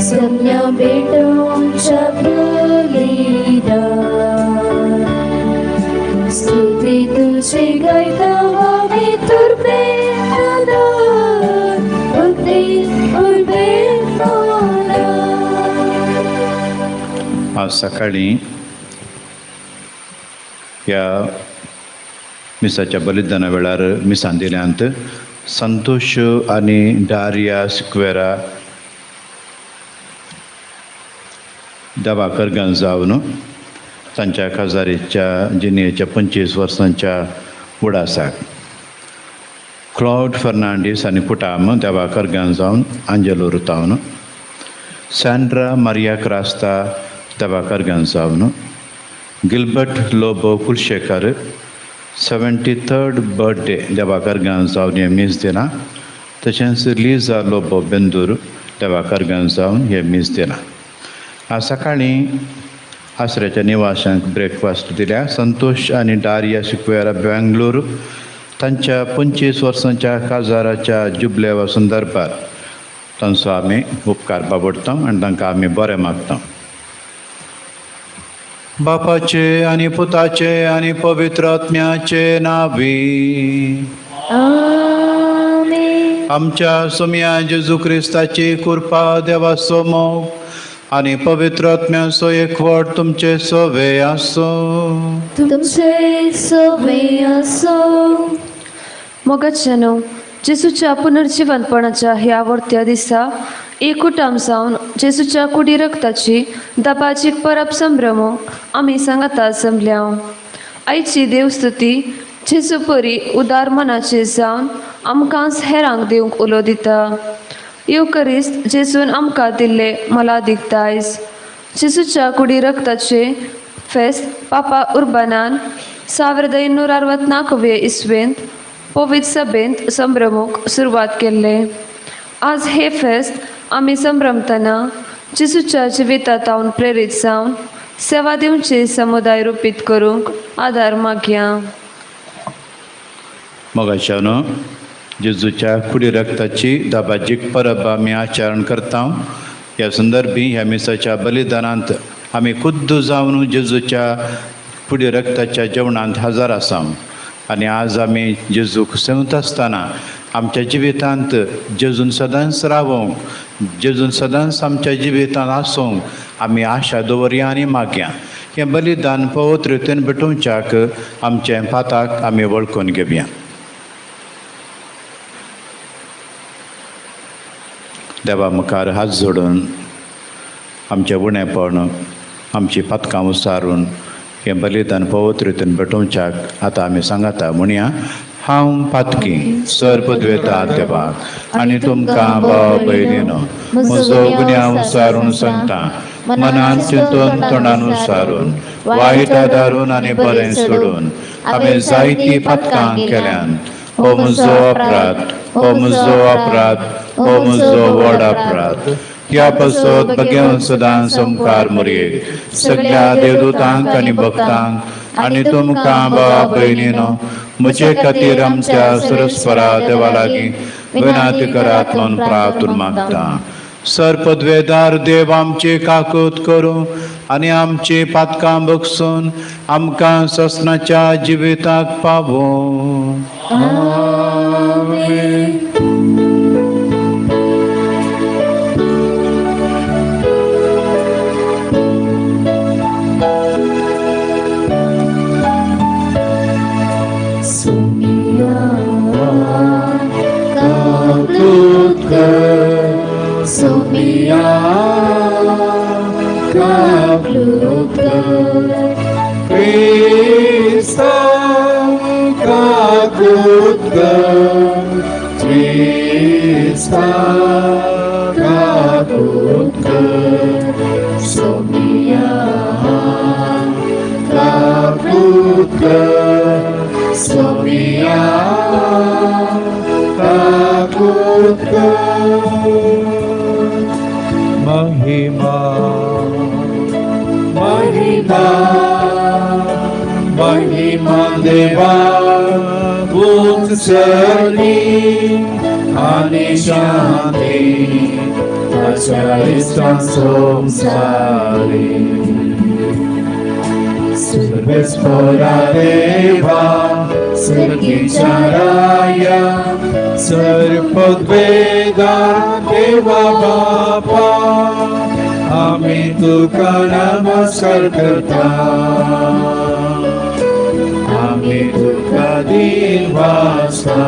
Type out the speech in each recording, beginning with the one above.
सगल्या भेटोवच्या बलिदान स्तुती तुजी गायता आमी तुर्बेन भक्ती उर्बेन आज सकाळीं ह्या मिसाच्या बलिदाना वेळार मिसान दिल्यांत संतोष आनी डारिया सिक्वेरा दवाकर जावन तांच्या काजारीच्या जिणेच्या 25 वर्सांच्या उडासाक क्लॉड फर्नांडीस आनी कुटाम देवाकर जावन आंजेलो रुतावन सँड्रा मारिया क्रास्ता देवाकर जावन Gilbert Lobo Kulshekar 73rd birthday देवाकर जावन हें मीस दिलां. तशेंच लिजा लोबो बेंदूर देवाकर जावन हें मीस दिलां. आज सकाळीं आसऱ्याच्या निवाशांक ब्रेकफास्ट दिल्या संतोष आनी डारिया सिक्वेरा बेंगलोर तांच्या 25 वर्सांच्या काजाराच्या जुबलेवा संदर्भार तांचो आमी उपकार बाबडटा आनी तांकां आमी बरें मागता. बापाचे आनी पुताचे आनी पवित्र आत्म्याचे नावी आमेन. आमच्या सोम्या जेजू क्रिस्ताची कृपा, देवाचो मोग आनी पवित्र आत्म्याचो एकवट तुमचे सवे आसूं. तुमचे सवे आसूं. मोगाच्यानो, जेजूच्या पुनर्जिवनपणाच्या ह्या आवडत्या दिसा एकूटाम जावन जेजूच्या कुडी रक्ताची दबाजीक परब संभ्रमूंक आमी सांगाता जमल्या. आयची देवस्तुती जेजू परी उदार मनाची जावन आमकांच हेरांक दिवंक उलो दिता. येवकरिस्त जेजून आमकां दिल्ले मोलादीक दायज जेजूच्या कुडी रक्ताचे फेस्त पापा उर्बानान 1964 इसवेंत पवित्र सभेंत संभ्रमूंक सुरवात केल्ले. आज हे फेस्त आमी संभ्रमतना जेजूच्या जिवितांत प्रेरीत जावन सेवा दिवची समुदाय रुपीत करूंक आदार मागया. मोगाच्यानो, जेजूच्या कुडी रक्ताची दबाजीक परब आमी आचरण करता. ह्या संदर्भी ह्या मिसाच्या बलिदानांत आमी खुद्द जावन जेजूच्या कुडी रक्ताच्या जेवणांत हजर आसा. आनी आज आमी जेजूक सेवत आसतना आमच्या जिवितांत जेजून सदांच रावोंक, जेजून सदांच आमच्या जिवितांत आसूंक आमी आशा दवरया आनी मागया. हें बलिदान पवित्र रितीन भेटोवच्याक आमचें पाताक आमी वळखून घेवया. देवा मुखार हात जोडून आमचें उणेपण, आमची पातकां उसारून हें बलिदान पवित्र रितीन भेटोवच्याक आतां आमी सांगाता म्हणया. हांव पातकी सर्पद्वेता देवाक आनी तुमकां भाव भयणीनो म्हजो गुन्यांव सारून सांगता. मनान चिंतून तोंडान उसारून वायट आदारून आनी बरें सोडून हांवें जायतीं पातकां केल्यान. हो म्हजो अपराध, हो म्हजो अपराध, हो म्हजो व्हड अपराध. ह्या पासत भगेवन सदां संकार मुरयेक सगळ्या देवदूतांक आनी भक्तांक आनी तुमकां भाव भयणीनो म्हजे खातीर आमच्या सुरस्वरा देवा लागीं विनंती करात म्हूण प्रार्थना मागता. सर्पद्वेदार देव आमची काकूत करूं आनी आमची पातकां बगसून आमकां ससनाच्या जिविताक पावों. आमेन. सोमिया काकूत कर, सोमिया काकूत कर, क्रिस्ता काकूत कर, क्रिस्ता काकूत कर, सोमिया काकूत कर, सोमिया काकूत कर. महिमा महिमा महिमा देवा उंचली आनी शांती देवाच्या इश्टां संवसारी सर्वेस्पोरा देवा सर्गीच्या राया सर्पद्वेदा देवा बापा आमी तुका नमस्कार करता आमी तुका दिनवासा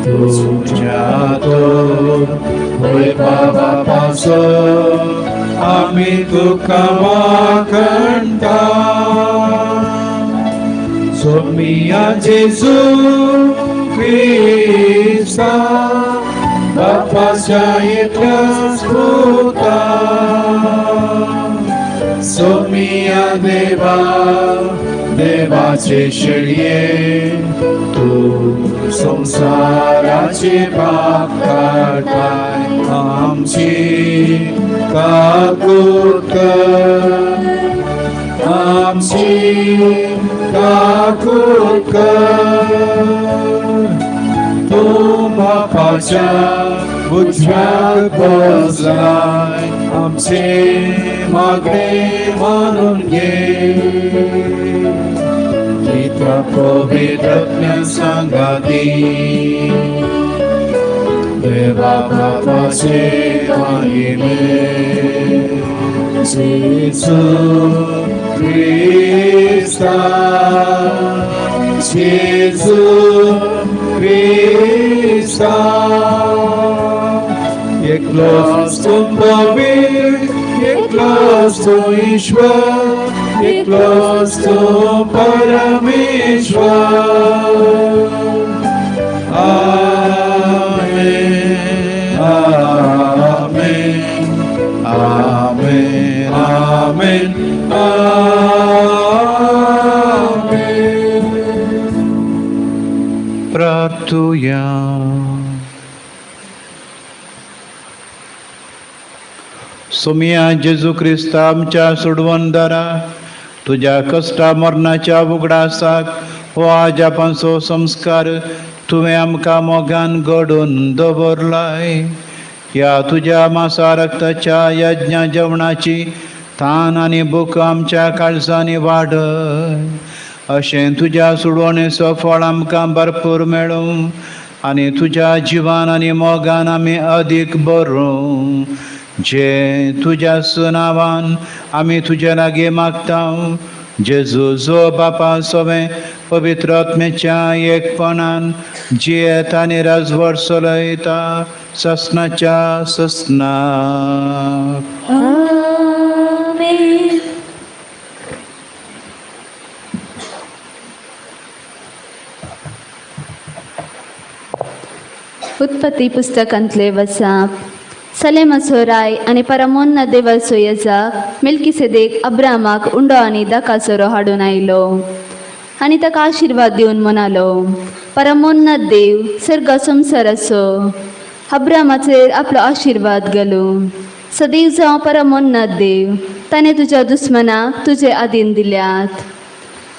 तुझ्या तो होय बाबा पासो आमी तुका वाखणता सोमिया जेजू क्रिस्ता बापाच्या एकल्याच पुता सोमिया देवा देवाचे शेळये तूं संवसाराचे पाप काडटाय आमची काकूट कर आमची काकूट कर तूं बापाच्या उजव्याक बसलाय आमचे मागणे मानून घे पिता पवित्र सांगाती देवा बापाचे महिमे जेजू क्रिस्ता जेजू क्रिस्ता एकलोच तूं पवित्र एकलोच तूं ईश्वर एकलोच तूं परमेश्वर. आमेन आमेन आमेन आमेन आमेन. प्रार्थुया. सोमिया जेजू क्रिस्ता आमच्या सोडवणदारा तुज्या कश्टा मरणाच्या उगडासाक हो आजापांचो संस्कार तुवें आमकां मोगान घडोवन दवरलाय. ह्या तुज्या मासा रक्ताच्या यज्ञ जेवणाची तान आनी भूक आमच्या काळजांनी वाडय अशें तुज्या सुडवणेचो फळ आमकां भरपूर मेळूं आनी तुज्या जिवान आनी मोगान आमी अदीक बरूं जे तुज्या नांवान आमी तुज्या लागीं मागता. जेजू जो बापा सवें पवित्र आत्म्याच्या एकपणान जियेत आनी राजवट चलयता ससनाच्या ससनाक. आमेन. उत्पत्ती पुस्तकांतले वसाप सलेमाचो राय आनी परमोन्न देवाचो यजाक मेल्किसेदेक अब्रामाक उंडो आनी दाकाचोरो हाडून आयलो आनी ताका आशिर्वाद दिवन म्हणालो, परमोन्न देव सर्ग संवसाराचो अब्रामाचेर आपलो आशिर्वाद घालूं. सदैव जावं परमोन्न देव ताणें तुज्या दुस्मनाक तुजे आदीन दिल्यात.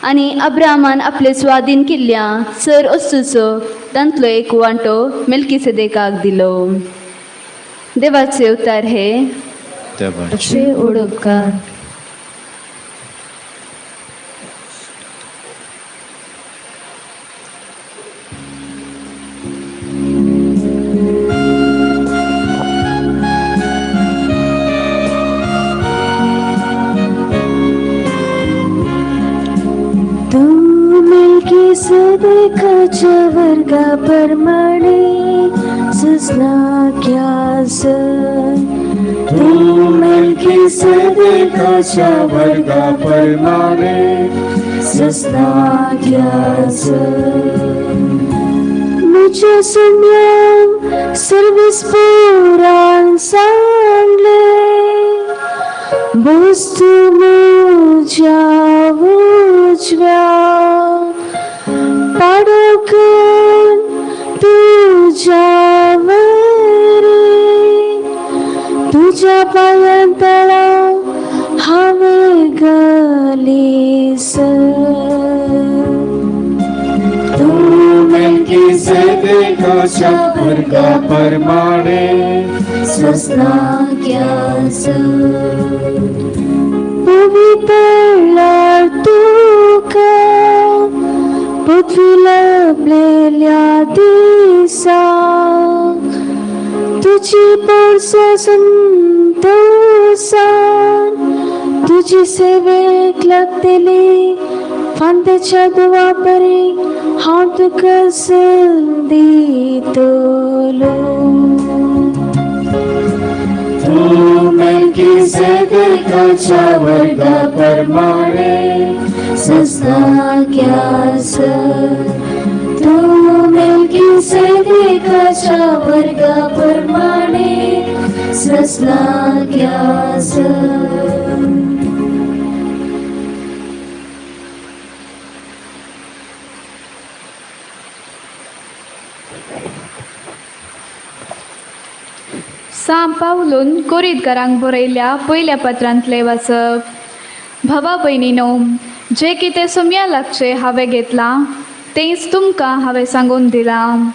आनी अब्रामान आपले स्वाधीन केल्ल्या सर वस्तूचो तांतलो एक वांटो मेल्किसेदेकाक दिलो. देवाचे उतार हे देवाचे उडोपकार. तूं मेल्किसेदेकाच्या वर्गा प्रमाणे ससनाक्यास तूं मेल्किसेदेकाच्या वर्गा प्रमाणे ससनाक्यास म्हज्या सुम्यांक सर्वेस्पोरान सांगलें बस तूं म्हज्या उजव्या पाडोकन तुज्या वरी तुज्या पांयां तळा हांवें घालीस. तूं मेल्किसेदेकाच्या वर्गा परमाणे सस्नाक्यास पवित्रला तुका पृथ्वी लभलेल्या दिसा तुझी पोरस संतोषान तुझी सेवेक लागतली फांद्याच्या दुवापरी हांव तुका दितलो. तूं मेल्कीसेदेकाच्या वर्गा परमाणे सस्नाक्यास तूं मेल्कीसेदेकाच्या वर्गा परमाणे सस्नाक्यास. सां पावलून कोरीतकारांक बरयल्ल्या पयल्या पत्रांतलें वाचप. भावा भयणीनो, जें कितें सुम्या लागचें हांवें घेतलां तेंच तुमकां हांवें सांगून दिलां.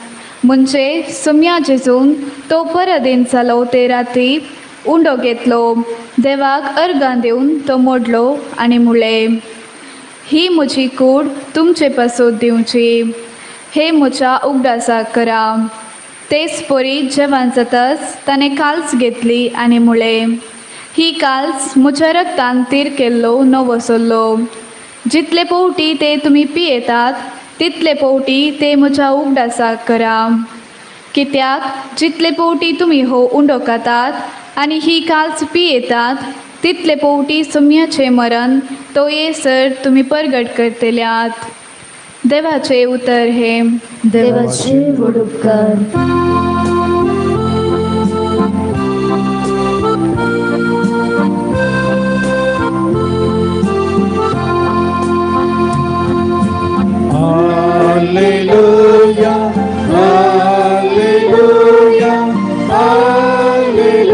म्हणजे सुम्या जेजून तो परदीन जालो ते राती उंडो घेतलो, देवाक अर्गां दिवन तो मोडलो आनी म्हणलें, ही म्हजी कूड तुमचे पासून दिवची, हे म्हज्या उगडासाक करा. तेच परी जेवण जातच ताणें काल्स घेतली आनी म्हणलें, ही काल्स म्हज्या रक्तान तीर केल्लो नवो सरलो. जितले पवटी ते तुमी पियेतात तितले पवटी ते म्हज्या उगडासाक करा. कित्याक जितले पवटी तुमी हो उंडो खातात आनी ही काल्स पियेतात तितले पवटी सुम्याचें मरण तो येसर तुमी परगट करतल्यात. देवाचें उतर हें. देवाचे व्हड उपकार. Hallelujah, hallelujah, hallelujah.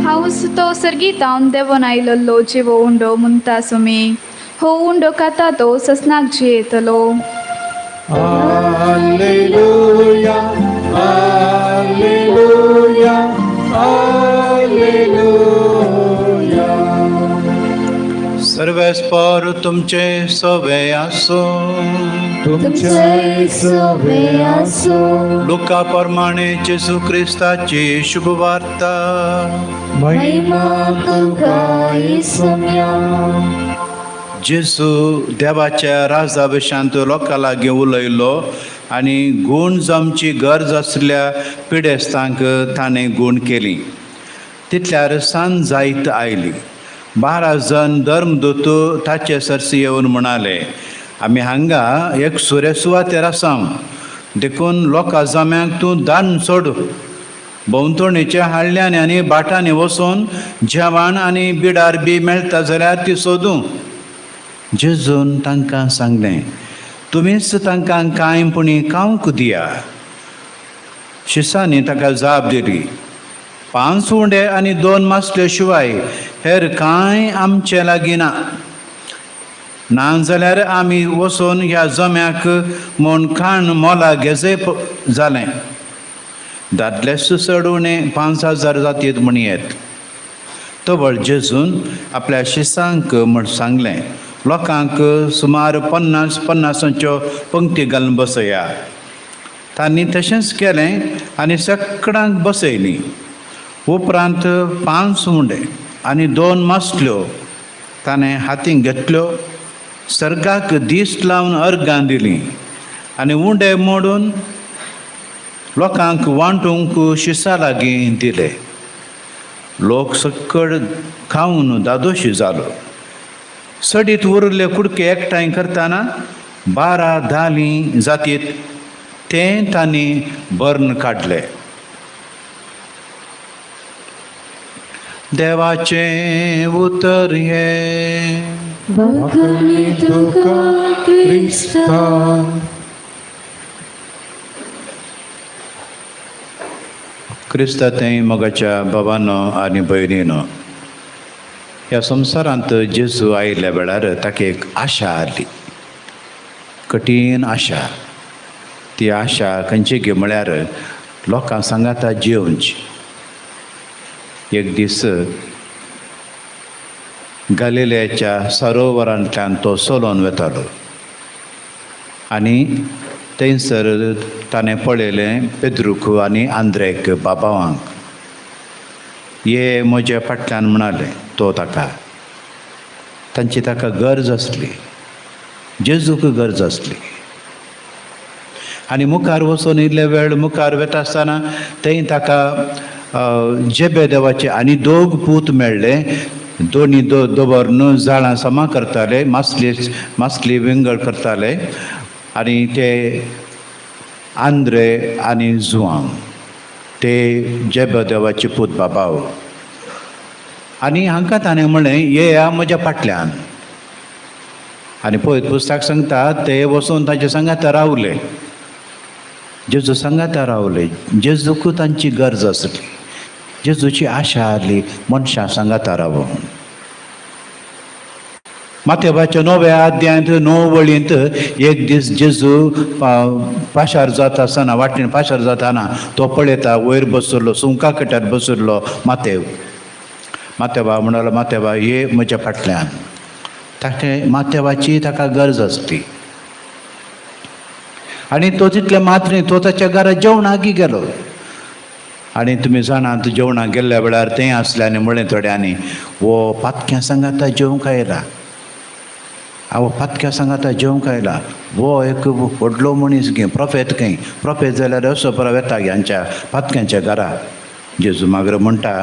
हांव तो सर्गीतावन देवोन आयलोलो जिवो उंडो म्हणटा सुमी, हो उंडो खाता तो ससनाक जियेतलो. Hallelujah, hallelujah, hallelujah. सर्वेस्पर तुमचे सवे आसूं. तुमचे सवे आसूं. लुका प्रमाणे जेजू क्रिस्ताची शुभवार्ता. महिमा तुका येसुम्या. जेजू देवाच्या राजा विशांत लोकां लागीं उलयलो आनी गूण जमची गरज आसल्या पिडेस्तांक ताणें गूण केली. तितल्यार सांज जायत आयली. 12 जण धर्मदूत ताचे सरशी येवन म्हणाले, आमी हांगा एक सुरे सुवातेर आसा, देखून लोकां जम्यांक तूं दान सोड. भोंवतणीच्या हाडल्यानी आनी भाटांनी वचून जेवण आनी बिडार बी मेळटा जाल्यार ती सोदूं. जेजून तांकां सांगलें, तुमीच तांकां कांय पुणी खावंक दिया. शिसांनी ताका जाप दिली, 5 उंडे आनी 2 मासल्यो शिवाय हेर कांय आमचे लागीं ना. ना जाल्यार आमी वचून ह्या जम्याक म्हूण खाण मोला घेजय जालें. दादलेच चड उणें 5000 जातीत म्हण येत. तवळ जेजून आपल्या शिसांक म्हण सांगलें, लोकांक सुमार 50 50च्यो पंक्ती घालून बसया. तांणी तशेंच केलें आनी सगळ्यांक बसयलीं. उपरांत 5 उंडे आनी 2 मासल्यो ताणें हातीन घेतल्यो, सर्गाक दीस लावन अर्गां दिलीं आनी उंडे मोडून लोकांक वांटूंक शिसा लागीं दिले. लोक सकड खावन दादोशी जालो. सडीत उरिल्ले कुडके एकठांय करतना 12 दाली जातीत तें तांणी बर्न काडले. देवाचें उतर हें. वाखाणी तुका क्रिस्ता. क्रिस्ता थंय मोगाच्या बाबानो आनी भयणीनो, ह्या संवसारांत जेजू आयिल्ल्या वेळार ताका एक आशा आसली, कठीण आशा. ती आशा खंयची गे म्हळ्यार लोकां सांगाता जेवची. एक दीस गालिलेच्या सरोवरांतल्यान तो चलोन वेतालो आनी थंयसर ताणें पळयलें पेद्रूक आनी आंद्रेक बाबावांक. ये म्हज्या फाटल्यान म्हणालें तो ताका. तांची ताका गरज आसली, जेजूक गरज आसली. आनी मुखार वचून इल्ले वेळ मुखार वेता आसतना थंय ताका जेबेदेवाचे आनी दोग पूत मेळ्ळे. दोनी दवर जाळां समा करताले, मासली मासली विंगड करताले आनी ते आंद्रे आनी जुआंव ते जेबेदेवाचे पूत बाबाव. आनी हांकां ताणें म्हणलें येया म्हज्या फाटल्यान. आनी पळय पुस्तक सांगता ते वचून तांचे सांगाता रावले, जेजू सांगाता रावले. जेजूक तांची गरज आसली, जेजूची आशा आसली मनशां सांगाता रावून. माथेबाच्या 9व्या अध्यायांत 9 वळींत एक दीस जेजू पाशार जाता आसतना, वाटेन पाशार जाताना तो पळयता वयर बसलो, सुंका कट्यार बसलो मातेव. मातेबा म्हणालो, मातेबा ये म्हज्या फाटल्यान. ताणें मातेवाची ताका गरज आसली आनी तो तितले मात्र न्ही, तो ताच्या घरा जेवणाक गेलो. आनी तुमी जाणात जेवणाक गेल्ल्या वेळार तें आसलें आनी म्हणलें थोड्यांनी, वो पातक्यां सांगाता जेवंक आयला, हांव पातक्या सांगाता जेवंक आयला, वो एक व्हडलो मनीस गे, प्रोफेत खंय, प्रोफेत जाल्यार असो बरो वेता गे हांच्या पातक्यांच्या घरा. जेजू मागीर म्हणटा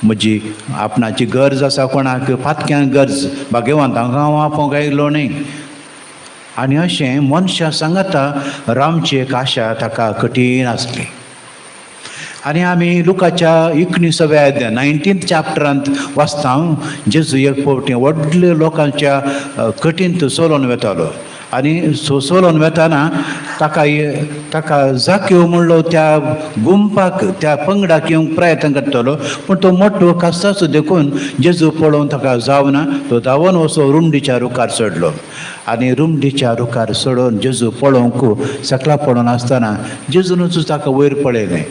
म्हजी आपणाची गरज आसा कोणाक, पातक्यांक गरज, भाग्यवंतांक हांव आपोवंक आयलो न्ही. आनी अशें मनशां सांगाता रामची एक आशा ताका कठीण आसली. आनी आमी लुकाच्या 19व्या अध्याय 19th चॅप्टरांत वाचता, जेजू एक फावटी व्हडले लोकांच्या कठीण चलोवन वेतालो आनी चलोवन वेताना ताका ताका जाक्यो म्हणलो त्या गुंपाक, त्या पंगडाक येवंक प्रयत्न करतालो, पूण तो मोटो कास्ताचो देखून जेजू पळोवन ताका जावना, तो धांवन वचो रुमडीच्या रुखार चडलो. आनी रुमडीच्या रुखार चडोवन जेजू पळोवंक सकला पळोवन आसतना जेजूनच ताका वयर पळयलें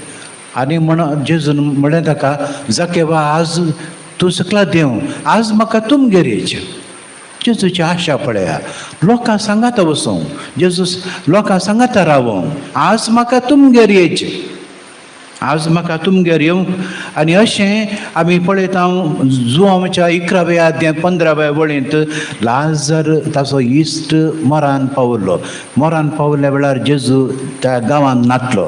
आनी म्हण जेजून म्हणलें ताका, जाकेवा आज तूं सकला देंव, आज म्हाका तुमगेर येचें. जेजूची आशा पळया, लोकां सांगाता वचूंक, जेजू लोकां सांगाता रावोंक, आज म्हाका तुमगेर येचें, आज म्हाका तुमगेर येवंक. आनी अशें आमी पळयता जुआंवच्या 11व्या अध्याय 15व्या वळींत लाजर ताचो इश्ट मरान पावलो. मरान पावल्या वेळार जेजू त्या गांवांत नातलो,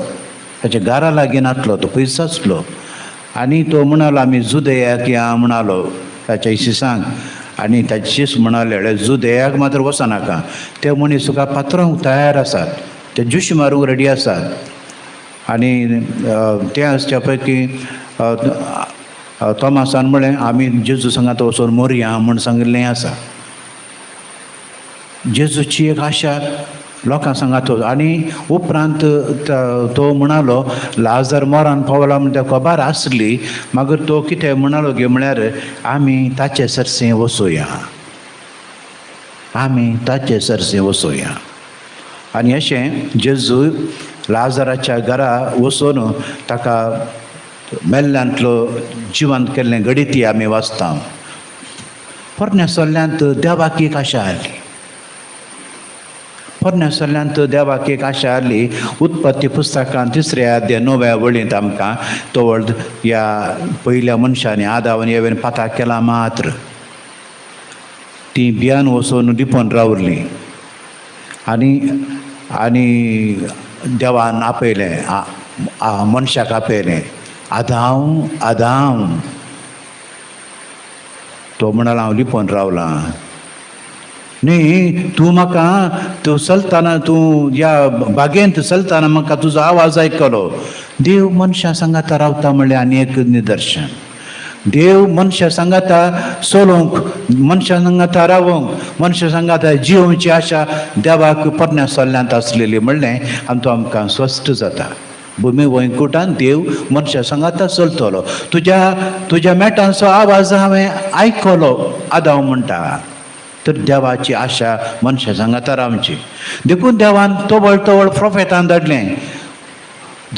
ताच्या घरा लागीं नातलो, तो पयस आसलो. आनी तो म्हणालो आमी जुदयाक या म्हणालो ताच्या शिसांक. आनी ताचे शीस म्हणाले जुदयाक मात्र वचनाका, ते मनीस तुका पात्रांक तयार आसात, ते जुश मारूंक रेडी आसात. आनी ते आसच्या पैकी तोमासान म्हणलें आमी जेजू सांगात वचून मोरया म्हूण सांगिल्लें आसा. जेजूची एक आशा लोकां सांगात. आनी उपरांत तो म्हणालो लाजर मरान पावला म्हण तेका खबर आसली, मागीर तो कितें म्हणालो गे म्हळ्यार आमी ताचे सरसें वचोया, आमी ताचे सरसें वचोया. आनी अशें जेजू लाजराच्या घरा वचून ताका मेल्ल्यांतलो जिवंत केल्लें घडीती आमी वाचता. पोरण्या सल्ल्यांत देवाक एक आशा आसली, पोरण्या सल्ल्यांत देवाक एक आशा आसली. उत्पत्ती पुस्तकांत 3 अध्याय 9व्या वळींत आमकां तो वर्ड ह्या पयल्या मनशांनी आदाव आनी एवेन पाताक केला मात्र ती भियान वचून लिपोवन रावलीं आनी आनी देवान आपयलें, मनशाक आपयलें, आदाव आदाव. तो म्हणालो हांव लिपोवन रावलां न्ही, तूं म्हाका तूं चलतना, तूं ह्या बागेंत चलतना म्हाका तुजो आवाज आयकलो. देव मनशां सांगाता रावता म्हणलें आनी एक निदर्शन. देव मनशां सांगाता चलोवंक, मनशां सांगाता रावोंक, मनशां सांगाता जिवोवची आशा देवाक पोरण्या सल्ल्यांत आसलेली म्हणलें आनी तो आमकां स्वस्थ जाता. भुमी वैकुटान देव मनशां सांगाता चलतलो. तुज्या तुज्या मेटांचो आवाज हांवें आयकलो आदाव म्हणटा. तर देवाची आशा मनशां सांगाता रावची. देखून देवान तवळ तवळ प्रोफेतान धाडलें,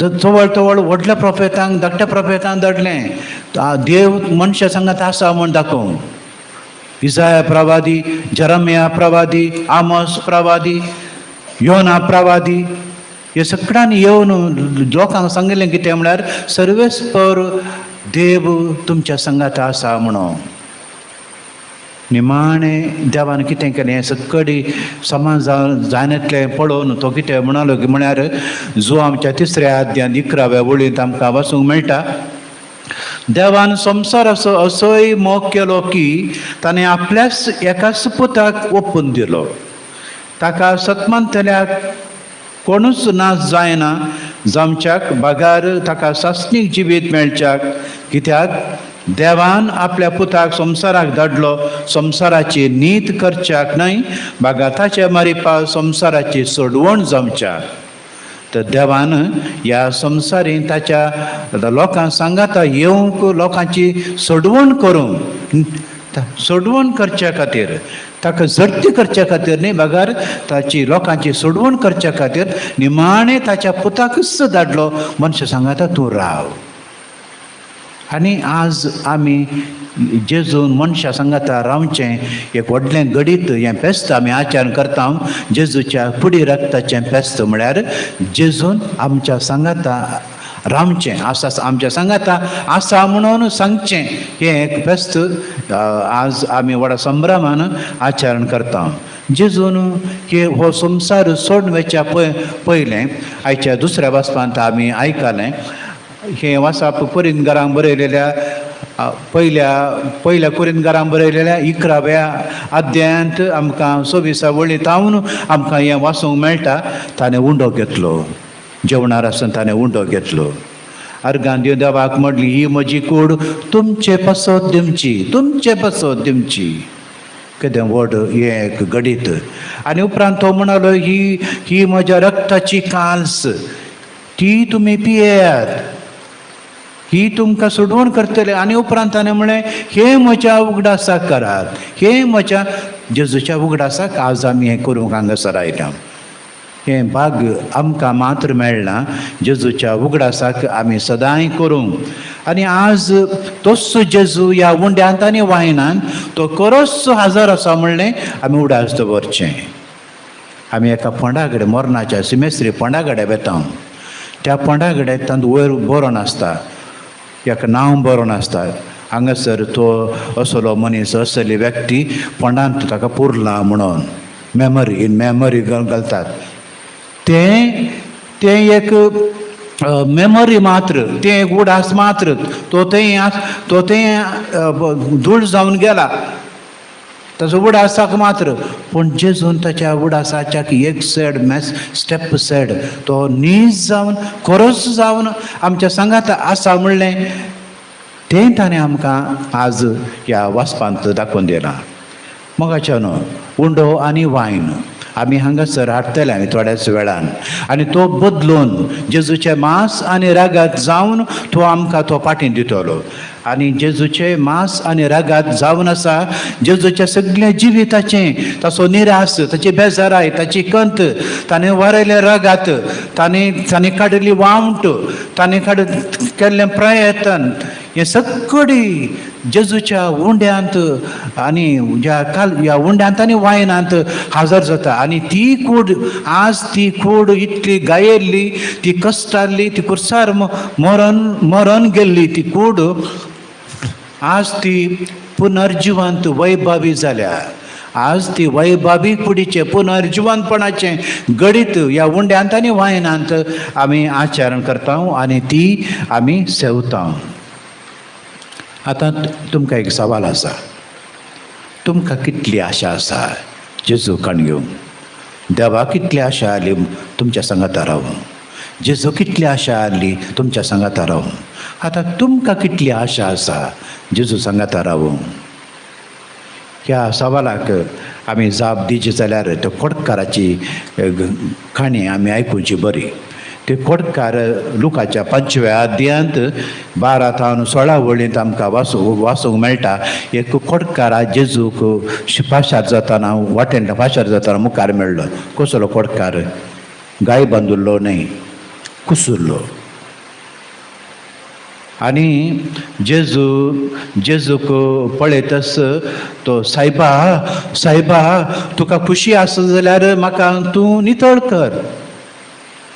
तवळ तवळ व्हडल्या प्रोफेतांक धाकट्या प्रोफेतांक धाडलें, देव मनशां सांगात आसा म्हूण दाखोवंक. इजाया प्रवादी, जरमिया प्रवादी, आमोस प्रवादी, योना प्रवादी, हे सगळ्यांनी येवन लोकांक सांगिल्लें कितें म्हळ्यार सर्वेस्पर देव तुमच्या सांगाता आसा म्हणून. निमाणें देवान कितें केलें, हें सगळी समाजा जायनातलें पळोवन तो कितें म्हणालो की म्हळ्यार जो आमच्या तिसऱ्या अध्यायांत 11व्या वळींत आमकां वाचूंक मेळटा, देवान संवसाराचो असोय मोग केलो की ताणें आपल्याच एकाच पुताक ओपून दिलो, ताका सतमानतल्याक कोणूच नाश जायना जावच्याक बगार ताका सासणीक जिवीत मेळच्याक. कित्याक देवान आपल्या पुताक संवसाराक धाडलो संवसाराची नीत करच्याक न्हय, बागा ताचे मारिपा संवसाराची सोडवण जावच्याक. तर देवान ह्या संवसारीन ताच्या लोकांक सांगाता येवंक लोकांची सोडवण करूंक, सोडवण करच्या खातीर, ताका जडती करच्या खातीर न्ही, बगर ताची लोकांची सोडवण करच्या खातीर निमाणें ताच्या पुताकूच धाडलो, मनशां सांगाता तूं राव. आनी आज आमी जेजून मनशां सांगाता रावचें एक व्हडलें घडीत हें फेस्त आमी आचरण करता. जेजूच्या कुडी रक्ताचें फेस्त म्हळ्यार जेजून आमच्या सांगाता रावचें आसा, आमच्या सांगाता आसा म्हणून सांगचें हें एक फेस्त आज आमी व्हडा संभ्रमान आचरण करता. जेजून हे हो संवसार सोडून वचच्या पयलें आयच्या दुसऱ्या वाचपांत आमी आयकलें हें वाचप कोरिंदकारांक बरयलेल्या पयल्या कोरिंदकारांक बरयलेल्या 11व्या अध्यायांत आमकां 26 वळी तावन आमकां हें वाचूंक मेळटा. ताणें उंडो घेतलो, जेवणार आसतना ताणें उंडो घेतलो, अर्गान दिवन देवाक म्हणली, ही म्हजी कूड तुमचे पासत दिवची, तुमचे पासत दिवची. केदें व्हड हें एक घडीत. आनी उपरांत तो म्हणालो, ही ही म्हज्या रक्ताची काल्स, ती तुमी पियेयात, ही तुमकां सोडवण करतले. आनी उपरांत ताणें म्हणलें, हें म्हज्या उगडासाक करात, हें म्हज्या जेजूच्या उगडासाक आज आमी हें करूंक हांगासर आयल्या. हें भाग्य आमकां मात्र मेळ्ळां जेजूच्या उगडासाक आमी सदांय करूंक. आनी आज तोच जेजू ह्या उंड्यांत आनी वायनान तो खरोच हजर आसा म्हणलें आमी उडास दवरचें. आमी एका फोंडा कडेन, मरणाच्या सिमेस्त्री फोंडा कडेन वेता, त्या फोंडा कडेन तातूंत वयर बरोवन आसता, एका नांव बरोवन आसता, हांगासर तो असलो मनीस, असली व्यक्ती फोंडांत ताका पुरला म्हणून, मेमरी इन मेमरी घालतात. तें तें एक मेमरी मात्र, तें एक उडास मात्र, तो थंय तो थंय धूळ जावन गेला ताचो उडासाक मात्र. पूण जेजून ताच्या उडासाच्या एक सॅड मॅस स्टेप सॅड तो नीज जावन खरोच जावन आमच्या सांगात आसा म्हणलें तें ताणें आमकां आज ह्या वाचपांत दाखोवन दिलां. मोगाच्या न्हू, उंडो आनी वायन आमी हांगासर हाडटले आमी थोड्याच वेळान, आनी तो बदलून जेजूचें मांस आनी रागात जावन तो आमकां तो पाटी दितलो. आनी जेजूचें मांस आनी रागात जावन आसा जेजूच्या सगळ्या जिविताचें, ताचो निरास, ताची बेजाराय, ताची कंत, ताणें वारयलें रागात, ताणें ताणें काडिल्ली वावट, ताणें काड केल्लें प्रयत्न, हें सगळी जेजूच्या उंड्यांत आनी ह्या काल ह्या उंड्यांत आनी वायनांत हजर जाता. आनी ती कूड आज ती कूड इतली गायेल्ली, ती कश्टाल्ली, ती कुर्सार मरण मरण गेल्ली ती कूड आज ती पुनर्जिवंत वैभावी जाल्या. आज ती वैभावी कुडीचें पुनर्जिवंतपणाचें गडीत ह्या उंड्यांत आनी वायनांत आमी आचरण करता आनी ती आमी सेवता. आतां तुमकां एक सवाल आसा, तुमकां कितली आशा आसा जेजू कण घेवन? देवा कितली आशा आसली तुमच्या सांगाता रावून? जेजू कितली आशा आसली तुमच्या सांगाता रावून? आतां तुमकां कितली आशा आसा जेजू सांगाता रावून? ह्या सवालाक आमी जाप दिवची जाल्यार त्या कोटकाराची काणी आमी आयकुची बरी. ते कोटकार लुकाच्या 5व्या अध्यायांत 12 थावन 16 वळींत आमकां वाचूंक मेळटा. एक कोटकार जेजूक पाशार जाताना, वाटेन पाशार जाताना मुखार मेळ्ळो. कसलो कोटकार? गाय बांदुल्लो न्हय, कुसुल्लो. आनी जेजूक पळयतच तो, सायबा सायबा, तुका खुशी आसा जाल्यार म्हाका तूं नितळ कर.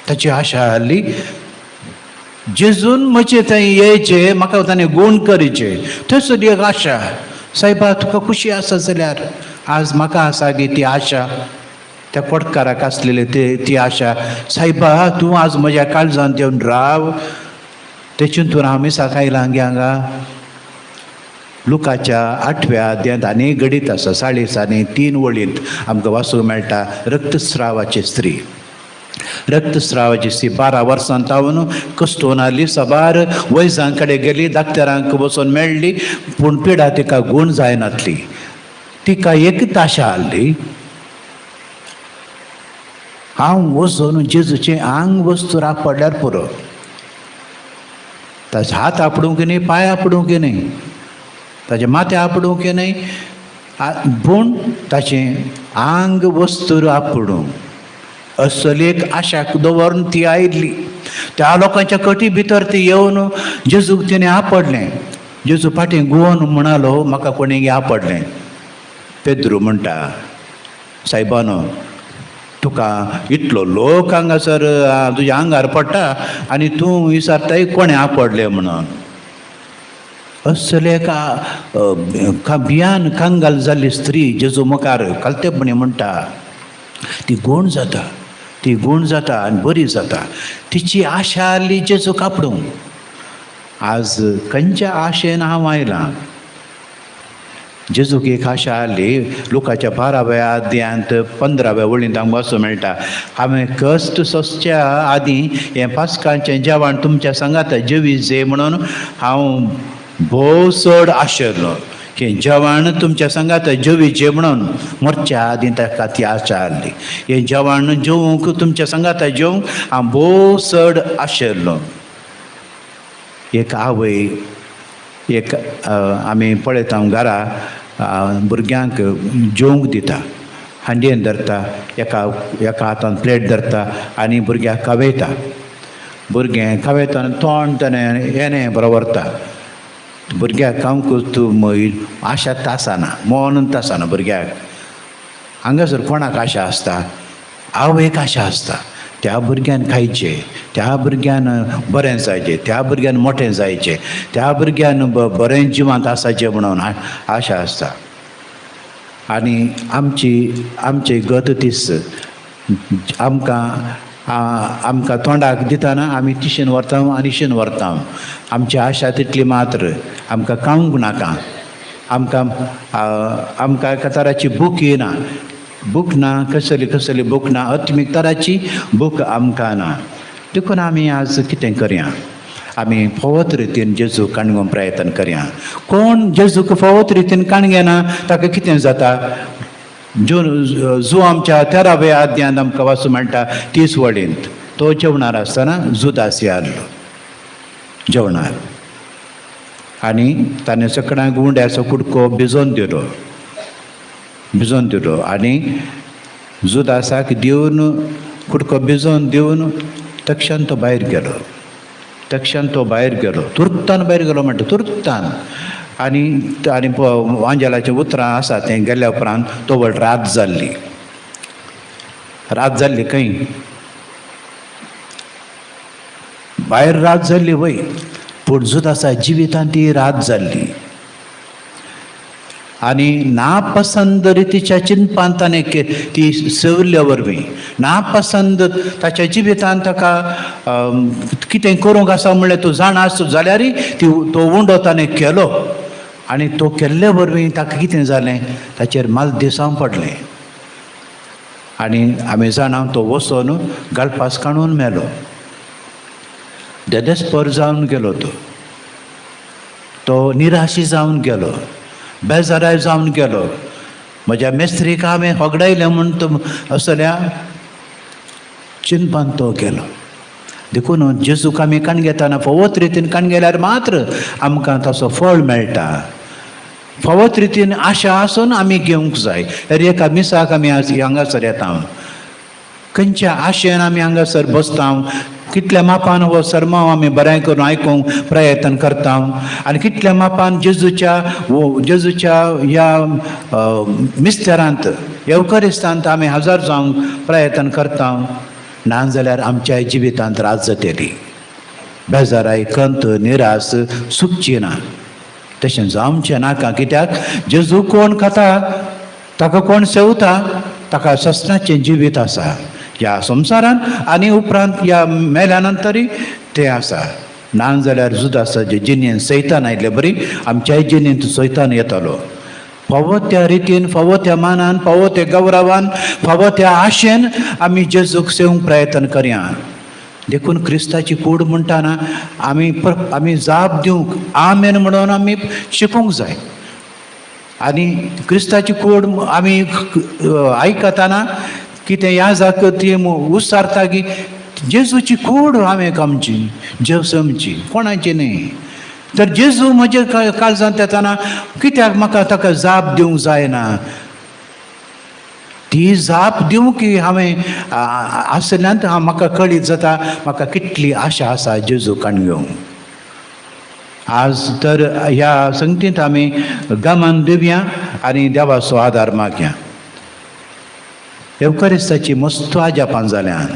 ताची आशा आहली जेजून म्हजे थंय येयचें, म्हाका ताणें गूण करचें, थंयसर एक आशा. सायबा तुका खुशी आसा जाल्यार आज म्हाका आसा गी ती आशा, त्या कोटकाराक आसलेली ती आशा. सायबा तूं आज म्हज्या काळजांत येवन राव. ते चिंतून हांव मिसाक आयलां गे हांगा. लुकाच्या 8व्या अध्यायांत आनी घडीत आसा, 40 आनी 3 वळींत आमकां वाचूंक मेळटा. रक्तस्रावाची स्त्री, रक्तस्रावाची स्त्री 12 वर्सां तावन कश्टोवन आसली, साबार वैजां कडेन गेली, डाक्टरांक वचून मेळ्ळी, पूण पिडा तिका गूण जायनातली. तिका एक आशा आहली, हांव वचून जेजूचें आंग वस्तू पडल्यार पुरो. ताचे हात आपडूंक न्ही, पांय आपडूंक न्ही, ताचें माथें आपडूंक न्ही, पूण ताचें आंग वस्तूर आपडूंक. असली एक आशाक दवरून ती आयिल्ली. त्या लोकांच्या कटी भितर ती येवन जेजूक तिणें आपडलें. जेजू फाटीं गुवन म्हणालो, म्हाका कोणीय आपडलें. पेद्रू म्हणटा, सायबानो तुका इतलो लोक हांगासर तुज्या आंगार पडटा आनी तूं विचारताय कोणें आपडलें म्हणून. असले एका भियान कंगाल जाल्ली स्त्री जेजू मुखार खालतेपणी म्हणटा, ती गूण जाता, ती गूण जाता आनी बरी जाता. तिची आशा आहली जेजू कापडूंक. आज खंयच्या आशेन हांव आयलां? जेजूक एक आशा आहली. लुकाच्या 12व्या अध्यायांत 15व्या वळींत आमकां वाचूंक मेळटा, हांवें कश्ट सोंसच्या आदीं हें पास्कांचें जेवण तुमच्या सांगात जेवी म्हणून हांव भोव चड आशिल्लो. हें जेवण तुमच्या सांगात जेवीचें म्हणून मरच्या आदीं ताका ती आशा आहली. हें जेवण जेवंक तुमच्या सांगात जेवंक हांव भोव चड आशिल्लो. एक आवय, एक आमी पळयता घरा भुरग्यांक जेवंक दिता, हांडयेन धरता, एका एका हातान प्लेट धरता आनी भुरग्याक खावयता. भुरगें खावयतना तोंड ताणें येणें बरो व्हरता. भुरग्याक खावंक तूं आशा तासना, मन तासना भुरग्याक. हांगासर कोणाक आशा आसता? आवयक आशा आसता. त्या भुरग्यान खायचें, त्या भुरग्यान बरें जायचें, त्या भुरग्यान मोठें जायचें, त्या भुरग्यान बरें जिवांत आसाचें म्हणून आशा आसता. आनी आमची गत तीच. आमकां आमकां तोंडाक दितना आमी तिशेन व्हरता आनी इशेन व्हरता. आमची आशा तितली मात्र. आमकां खावंक नाका, आमकां आमकां एका तराची भूक येना, भूक ना, कसली कसली भूक ना, आत्मीक तराची भूक आमकां ना. देखून आमी आज कितें करया? आमी फावत रितीन जेजूक काणगोवंक प्रयत्न करया. कोण जेजूक फावत रितीन काणगेना ताका कितें जाता? जू आमच्या 13व्या अध्यायांत आमकां वाचूंक मेळटा 30 वळींत, तो जेवणार आसतना जुदास आसलो जेवणार आनी ताणें सगळ्यांक उंड्याचो कुडको भिजोवन दिलो, भिजोवन दिलो आनी जुदासाक दिवन कुडको भिजोवन दिवन तक्षण तो भायर गेलो, तक्षण तो भायर गेलो, तुर्तान भायर गेलो म्हणटा, तुर्तान. आनी आनी वांजेलाचीं उतरां आसा तें गेल्या उपरांत तो व्हड रात जाल्ली, रात जाल्ली खंय भायर रात जाल्ली वय, पूण जुदासा जिवितांत ती रात जाल्ली. आनी नापसंद रितीच्या चिंतपान ताणें ती सेवल्ल्या वरवीं नापसंद ताच्या जिवितांत ताका कितें करूंक आसा म्हणल्यार तो जाणा आसतो जाल्यारय ती तो उंडो ताणें केलो आनी तो केल्ले वरवीं ताका कितें जालें, ताचेर मालदिसांव पडलें आनी आमी जाणा तो वचोन गालपास काडून मेलो, देदेस्पर जावन गेलो, तो तो निराशी जावन गेलो, बेजाराय जावन गेलो. म्हज्या मेस्त्रीक हांवें होगडायलें म्हूण तो असल्या चिंतपान तो गेलो. देखून जेजूक आमी कणगेताना फावत रितीन कणगेल्यार मात्र आमकां ताचो फळ मेळटा. फावत रितीन आशा आसून आमी घेवंक जाय. हर एका मिसाक आमी आज हांगासर येता, खंयच्या आशेन आमी हांगासर बसता, कितल्या मापान हो सरमाव आमी बरें करून आयकूंक प्रयत्न करता आनी कितल्या मापान जेजूच्या जेजूच्या ह्या मिस्तेरांत येवकरिस्तांत आमी हजर जावंक प्रयत्न करता. ना जाल्यार आमच्या जिवितांत रात जातली, बेजाराय, कंत, निरास सुकची ना. तशें जावचें नाका. कित्याक जेजू कोण खाता, ताका कोण सेवता, ताका ससनाचें जिवीत आसा ह्या संवसारांत आनी उपरांत ह्या मेल्या नंतरय तें आसा. ना जाल्यार जुदासाचे जिणेन सैतान आयिल्ले बरी आमच्याय जिणेंत सैतान येतालो. फावो त्या रितीन, फावो त्या मानान, फावो त्या गौरवान, फावो त्या आशेन आमी जेजूक सेवंक प्रयत्न करया. देखून क्रिस्ताची कूड म्हणटाना आमी आमी जाप दिवंक आमेन म्हणून आमी शिकूंक जाय. आनी क्रिस्ताची कूड आमी आयकतना कितें याजाक ती उसारता की जेजूची कूड हांवें आमची जेजू आमची कोणाची न्ही. तर जेजू म्हजे काळजांत येताना कित्याक म्हाका ताका जाप दिवंक जायना? ती जाप दिवंक की हांवें आसल्यान हांव म्हाका कळीत जाता म्हाका कितली आशा आसा जेजू काण घेवंक. आज तर ह्या संगतींत आमी गमन दिवया आनी देवाचो आदार मागया. येवकरिस्ताची मस्त आजापां जाल्यान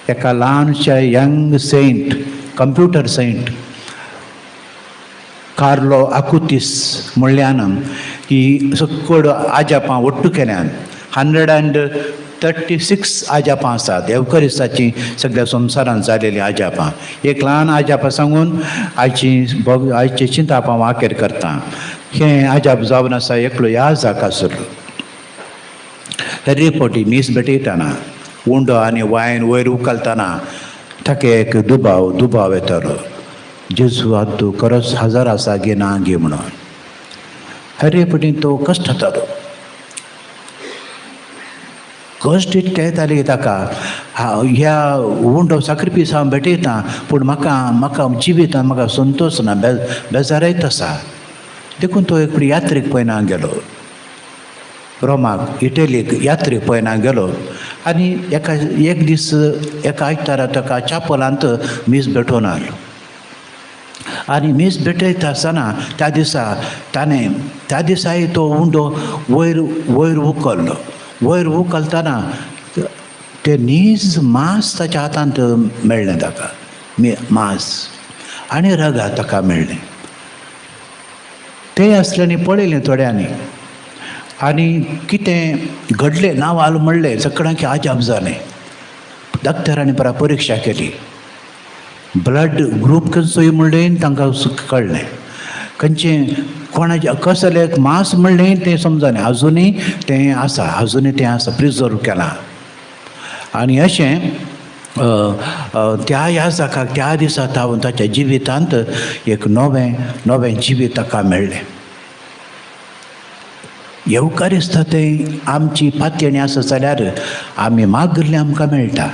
एका ल्हानशा young saint, computer saint Carlo Acutis म्हणल्यान ही सकड आजापां ஒट्टू केल्यान 136 आजापां आसात येवकरिस्ताची सगळ्या संवसारांत जालेलीं आजापां. एक ल्हान आजापां सांगून आयची आयची चिंतापां हांव आखेर करता. हें आजाप जावन आसा एकलो याजाक आसलो. हर फावटी मीस भेटयतना उंडो आनी वायन वयर उखलतना ताका एक दुबाव दुबाव येतालो, जेजू आतां खरोच हजर आसा गे ना गे म्हणून. हर फावटी तो कश्ट जातालो, कश्ट इतले येताले की ताका ह्या उंडो साक्रिफीस हांव भेटयता पूण म्हाका म्हाका जिवितांत म्हाका संतोश ना, बेजारयत आसा. देखून तो एक फावटी यात्रेक पयना गेलो, रोमाक, इटलीक यात्रेक पयना गेलो आनी एका एक दीस एका आयतारा ताका चापलांत मीस भेटोवन आयलो. आनी मीस भेटयता आसतना त्या दिसा ताणें त्या दिसाय तो उंडो वयर वयर उखल्लो. वयर उखलतना तें नीज मांस ताच्या हातांत मेळ्ळें ताका, मांस आनी रगात ताका मेळ्ळें. तें आसल्यांनी पळयलें थोड्यांनी आनी कितें घडलें नांव आल म्हणलें सगळ्यांक आजाप जालें. डॉक्टरांनी परा परिक्षा केली, ब्लड ग्रूप खंयचोय म्हणलें तांकां कळ्ळें, खंयचें कोणाचें कसलें मांस म्हणलें तें समजलें. आजुनूय तें आसा, आजुनूय तें आसा, प्रिजर्व केलां. आनी अशें त्या याजाकाक त्या दिसा तावन ताच्या जिवितांत एक नवें नवें जिवीत ताका मेळ्ळें. येवकारिस्ता तें आमची पातयेणी आसा जाल्यार आमी मागिल्लें आमकां मेळटा.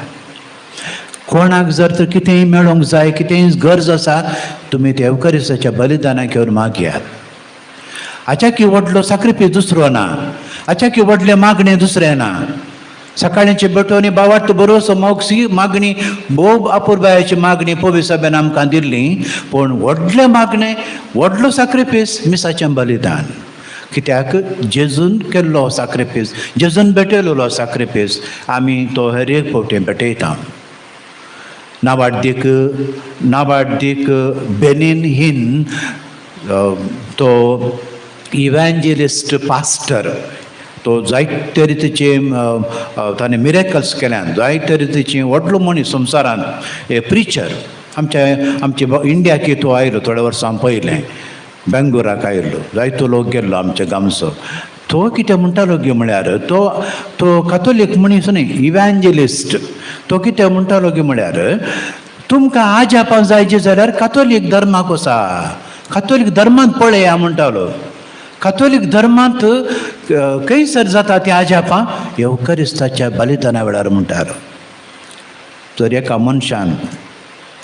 कोणाक जर तर कितेंय मेळोंक जाय, कितेंय गरज आसा, तुमी ते येवकारिस्ताच्या बलिदानाक येवन मागयात. हाच्या व्हडलो साक्रिफीस दुसरो ना, हाच्या व्हडलें मागणें दुसरें ना. सकाळींचे बेटोनी बावाट बरोसो मोगसी मागणी भोव अपुरबायाची मागणी पवी सभेन आमकां दिल्ली, पूण व्हडलें मागणें व्हडलो साक्रिफीस मिसाचें बलिदान. कित्याक जेजून केल्लो साक्रिफीस, जेजून भेटयलेलो साक्रिफीस आमी तो हर एक फावटी भेटयता. नावाडदीक नावाडदीक बेनीन हिन तो इव्हँजेलिस्ट पास्टर, तो जायते रितीचे ताणें मिरेकल्स केल्यान, जायते रितीचे व्हडलो मनीस संवसारांत, ए प्रिचर. आमच्या आमचे इंडियाक तो आयलो थोड्या वर्सां पयलें, बेंगलोराक आयिल्लो, जायतो लोक गेल्लो आमच्या गांवचो. तो कितें म्हणटालो गे म्हळ्यार तो तो कातोलीक मनीस न्ही, इव्हँजेलिस्ट. तो कितें म्हणटालो गे म्हळ्यार तुमकां आजापां जायचें जाल्यार कातोलीक धर्माक वचा, कातोलीक धर्मांत पळया म्हणटालो. कातोलीक धर्मांत खंयसर जाता ती आजापां येवकरिस्ताच्या बलिदाना वेळार म्हणटालो. जर एका मनशान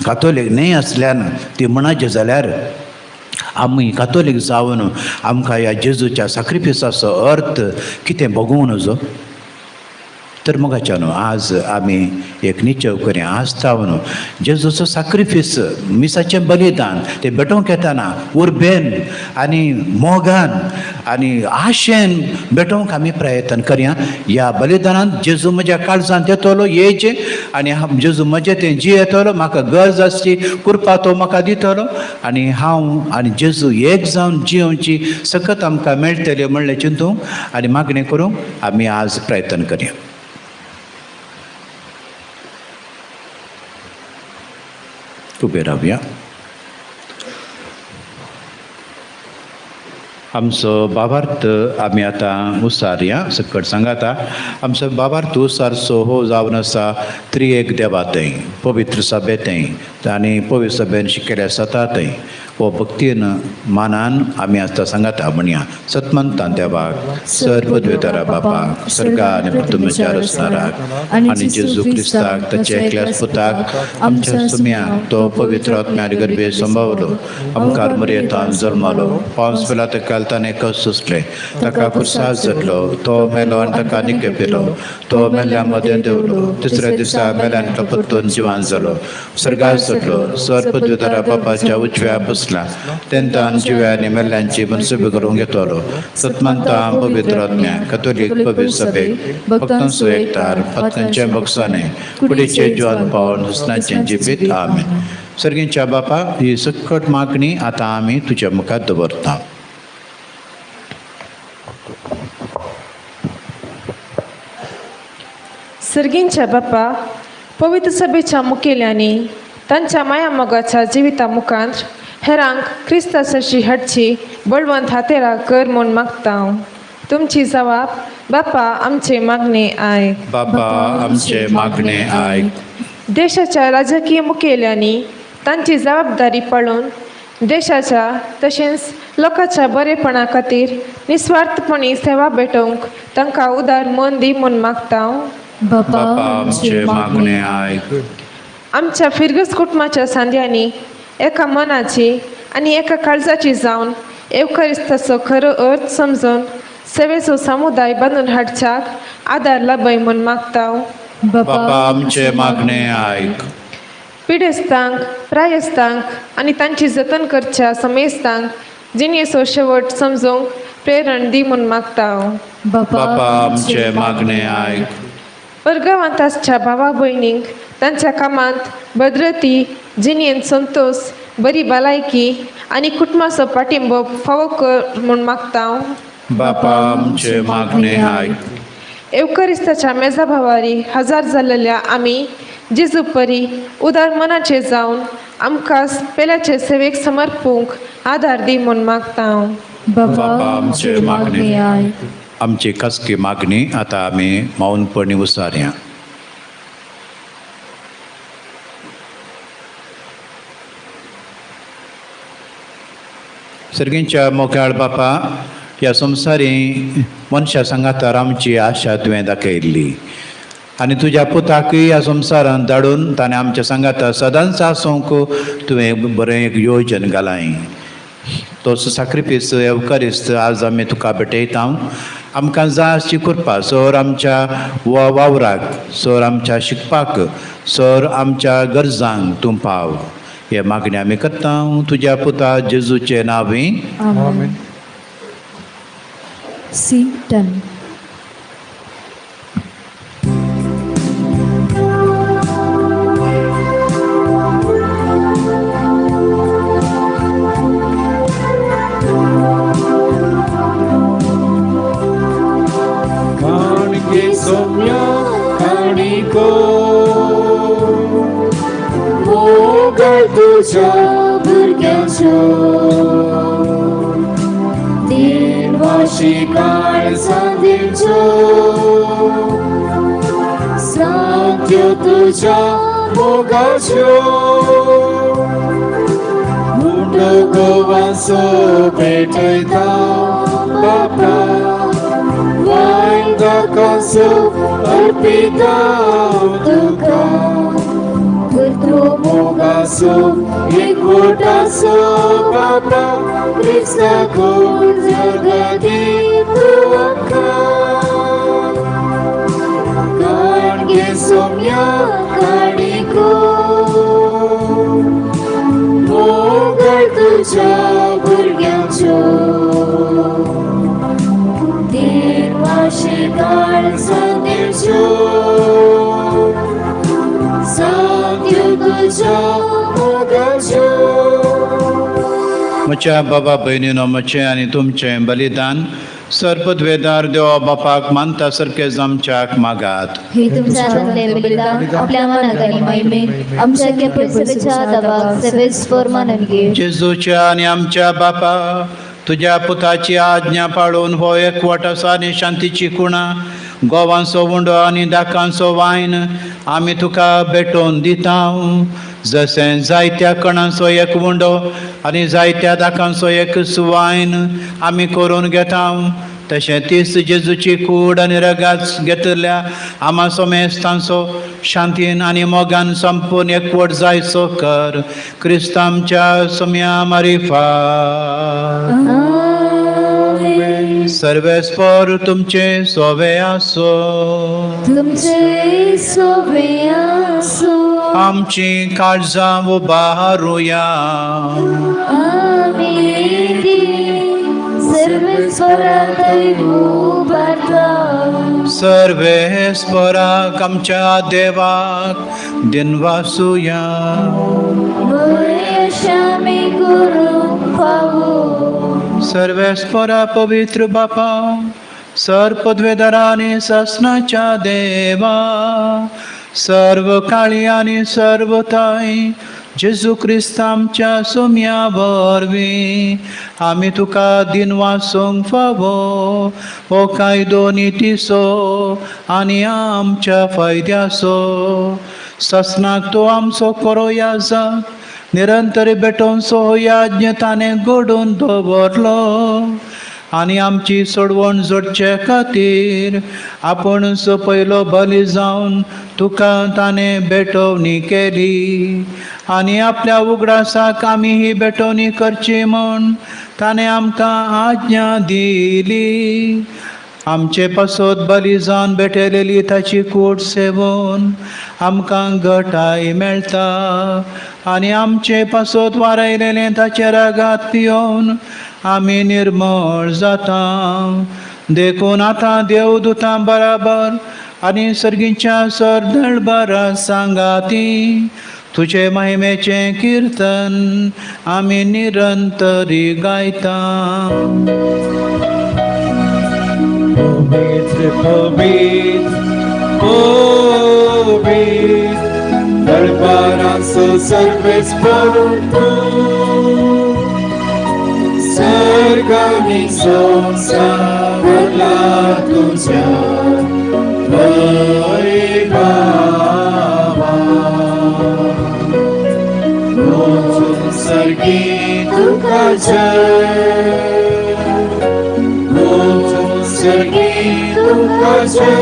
कातोलीक न्हय आसल्यान ती म्हणाचें जाल्यार आमी कातोलीक जावन आमकां ह्या जेजूच्या साक्रिफिसाचो अर्थ कितें भोगूं नजो. तर मोगाच्या न्हू आज आमी एक निश्चय करया, आज जावन जेजूचो साक्रिफीस मिसाचें बलिदान तें भेटोवंक येताना उर्बेन आनी मोगान आनी आशेन भेटोवंक आमी प्रयत्न करया. ह्या बलिदानान जेजू म्हज्या काळजांत येतलो येयचें आनी जेजू म्हजें तें जियेतलो, म्हाका गरज आसची कृपा तो म्हाका दितलो आनी हांव आनी जेजू एक जावन जियोवची सकत आमकां मेळटली म्हणलें चिंतूंक आनी मागणें करूंक आमी आज प्रयत्न करया. उबे रावया. आमचो बाबार्थ आमी आतां उसारया सकट सांगाता. आमचो बाबार्थ उसारचो हो जावन आसा त्रिएक देवा थंय पवित्र सभे थंय आनी पवित्र सभेन शिकयल्या सता थंय हो भक्तीन मानान आमी आतां सांगाता म्हणया. सतमंतान देवाक सर पदवेतारा बापाक सर्गा आनी पृथ्वीच्या रचणाराक आनी जेजू क्रिस्ताक ताच्या एकल्याच पुताक आमच्या सुम्याक तो पवित्र आत्म्यार गर्भे संभावलो आमकार मरयेतान जल्मालो पावस पेला ताका ताणें कस सोंसलें ताका कुर्साद जातलो तो मेलो आनी ताका निके पिलो तो मेल्ल्या मदें देवलो तिसऱ्या दिसा मेल्यान तो परतून जिवान जालो सर्गार जातलो सर पदवेतारा बापाच्या उजव्या बसला तेंतान जिव्या आनी मेल्ल्यांची मनसुबी करूंक येतलो. सतमंता पवित्र आत्म्या कथोलीक पवित्र सभेक भक्तांचो एकतार भक्तांचे भक्साने कुडीचे जिवन पावन हसनाचें जिबीत. आमेन. सर्गींच्या बापा ही सकट मागणी आतां आमी तुज्या मुखार दवरता. सर्गींच्या बापा पवित्र सभेच्या मुखेल्यांनी तांच्या माया मोगाच्या जिविता मुखांत हेरांक क्रिस्ता सरशी हाडची बळवंत हातेरा कर म्हूण मागता. तुमची जवाब बापा आमचे मागणे आयक. बापा आमचे मागणे आयक. देशाच्या राजकीय मुखेल्यांनी तांची जबाबदारी पाळून देशाच्या तशेंच लोकांच्या बरेपणा खातीर निस्वार्थपणी सेवा भेटोवंक तांकां उदार मन दी म्हूण मागता. बापा आमचे मागणे आयक. आमच्या फिरगज कुटुंबाच्या सांद्यांनी एका मनाची आनी एका काळजाची जावन एवकरिस्ताचो खरो अर्थ समजून सेवेचो समुदाय बांदून हाडच्याक आदार लाभय म्हूण मागता. बापा आमचे मागणे आयक. पिडेस्तांक प्रायस्तांक आनी तांची जतन करच्या समेस्तांक जिणेचो शेवट समजूंक प्रेरण दी म्हूण मागता. बापा आमचे मागणे आयक. परगांवांत आसच्या भावा भयणींक तांच्या कामांत भद्रती जिणेंत संतोश बरी भलायकी आनी कुटुंबाचो पाठिंबो फावो कर म्हूण मागता. बापा आमचे मागणे आयक. एवकरिस्ताच्या मेजा भावारी हजार जाल्लेल्या आमी जेजू परी उदार मनाचे जावन आमकां पेल्याचे सेवेक समर्पूंक आदार दी म्हूण मागता. बापा आमचे मागणे आयक. आमची खासगी मागणी आतां आमी मौनपणी उसारया. सर्गींच्या मोगाळ बापा ह्या संवसारी मनशा सांगातार आमची आशा तुवें दाखयल्ली आनी तुज्या पुताकय ह्या संवसारांत धाडून ताणें आमच्या सांगातार सदांच आसूंक तुवें बरें एक योजन घालाय. तो साक्रिफीस एवकारिस्त आज आमी तुका भेटयता. आमकां जाय आसची कृपा सर आमच्या वावराक सर आमच्या शिकपाक सर आमच्या गरजांक तूं पाव. हे मागणी आमी करता तुज्या पुता जेजूचे नांवी. आमेन. सी 10. तुझ्या भुरग्यांच्यो दिनवाशी काळजांच्यो साध्यो तुझ्या मोगाच्यो मुंडो गोवासो भेटयता बापा वायन दाकासो अर्पिता तुका. मोगासो एकवटाचो बापा क्रिस्ता कोण जगदी तूं आमकां काणगे सोम्या काणिको मोगळ तुज्या भुरग्यांच्यो देवाशी काळ संदेशो सांग्यो तुज्या मोगाच्यो. म्हज्या बाबा भयणीनो म्हजें आनी तुमचें बलिदान सर्पद्वेदार देवा बापाक मानता सारकें आमच्याक मागात. हे तुमच्या हातांतले बलिदान आपल्या मनाक आनी महिमेक आमच्या केपेच्या दबाक सेवेस्पोर मानून घे. जेजूच्या आनी आमच्या बापा तुज्या पुताची आज्ञा पाळून हो एकवट आसा आनी शांतीची कुणा गोवांचो उंडो आनी दाकांचो वायन आमी तुका भेटोवन दिता. जशें जायत्या कणांचो एक उंडो आनी जायत्या दाकांचो एक सुवायन आमी करून घेता तशें तीच जेजूची कूड आनी रगात घेतल्या आमा सोमेस्तांचो शांतीन आनी मोगान संपूर्ण एकवट जायचो कर क्रिस्त आमच्या सोम्या मारिफात. सर्वेस्पोर तुमचे सोवे आसो. तुमचे सोबे आसो. आमची काळजां उबारुया. आमी ती सर्वेस्पराक उबारता. सर्वेस्पराक आमच्या देवाक दिनवासुया. अशा आमी करूंक फावो. सर्वेस्परा पवित्र बापा सर्पद्वेदरा आनी ससनाच्या देवा सर्व काळी आनी सर्व ताई जेजू क्रिस्त आमच्या सोम्या वरवीं आमी तुका दिनवासूंक फावो हो कायदो नितीचो आनी आमच्या फायद्याचो. ससनाक तो आमचो करो याजक निरंतर भेटोवचो हो याज्ञ ताणें घडोवन दवरलो आनी आमची सोडवण जोडचे खातीर आपूणच पयलो बली जावन तुका ताणें भेटवणी केली आनी आपल्या उगडासाक आमी ही भेटवणी करची म्हूण ताणें आमकां आज्ञा दिली. आमचे पासत बली जावन भेटयलेली ताची कूड सेवून आमकां घटाय मेळटा आनी आमचे पासत वारयलेलें ताचे रागात पियोवन आमी निर्मळ जाता. देखून आतां देवदूतां बराबर आनी सर्गीच्या सरदळबारा सांगाती तुजे महिमेचें किर्तन आमी निरंतरी गायता. पवित्र पवित्र पवित्र दरबाराचो सर्वेस्पर तूं सर्गानी संवसार भरला तुज्या वैभवान. वचून सर्गी तुका जय वचून सर्गी तुका जय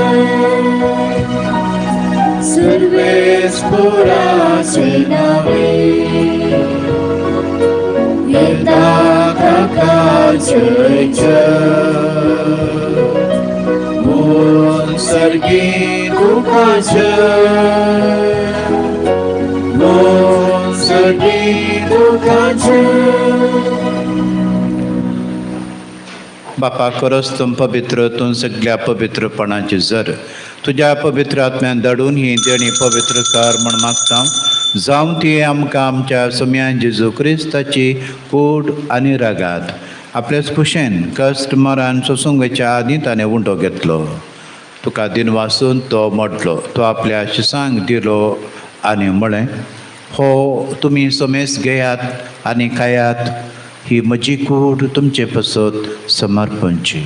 सर्वेस्पराचे नावे येता काका जय जय वचून सर्गी तुका जय वचून सर्गी तुका जय. बापा खरोच तूं पवित्र तूं सगळ्या पवित्रपणाची जर तुज्या पवित्र आत्म्यान धाडून ही देणी पवित्र कर म्हूण मागता जावं ती आमकां आमच्या सोम्यान जेजू क्रिस्ताची कूड आनी रगात. आपलेच खुशेन कश्ट मरान सोसूंक वयच्या आदीं ताणें उंडो घेतलो तुका दिनवासून तो मोडलो तो आपल्या शिसांक दिलो आनी म्हळें हो तुमी सोमेस घेयात आनी खायात ही म्हजी कूड तुमचे पासत समर्पणची.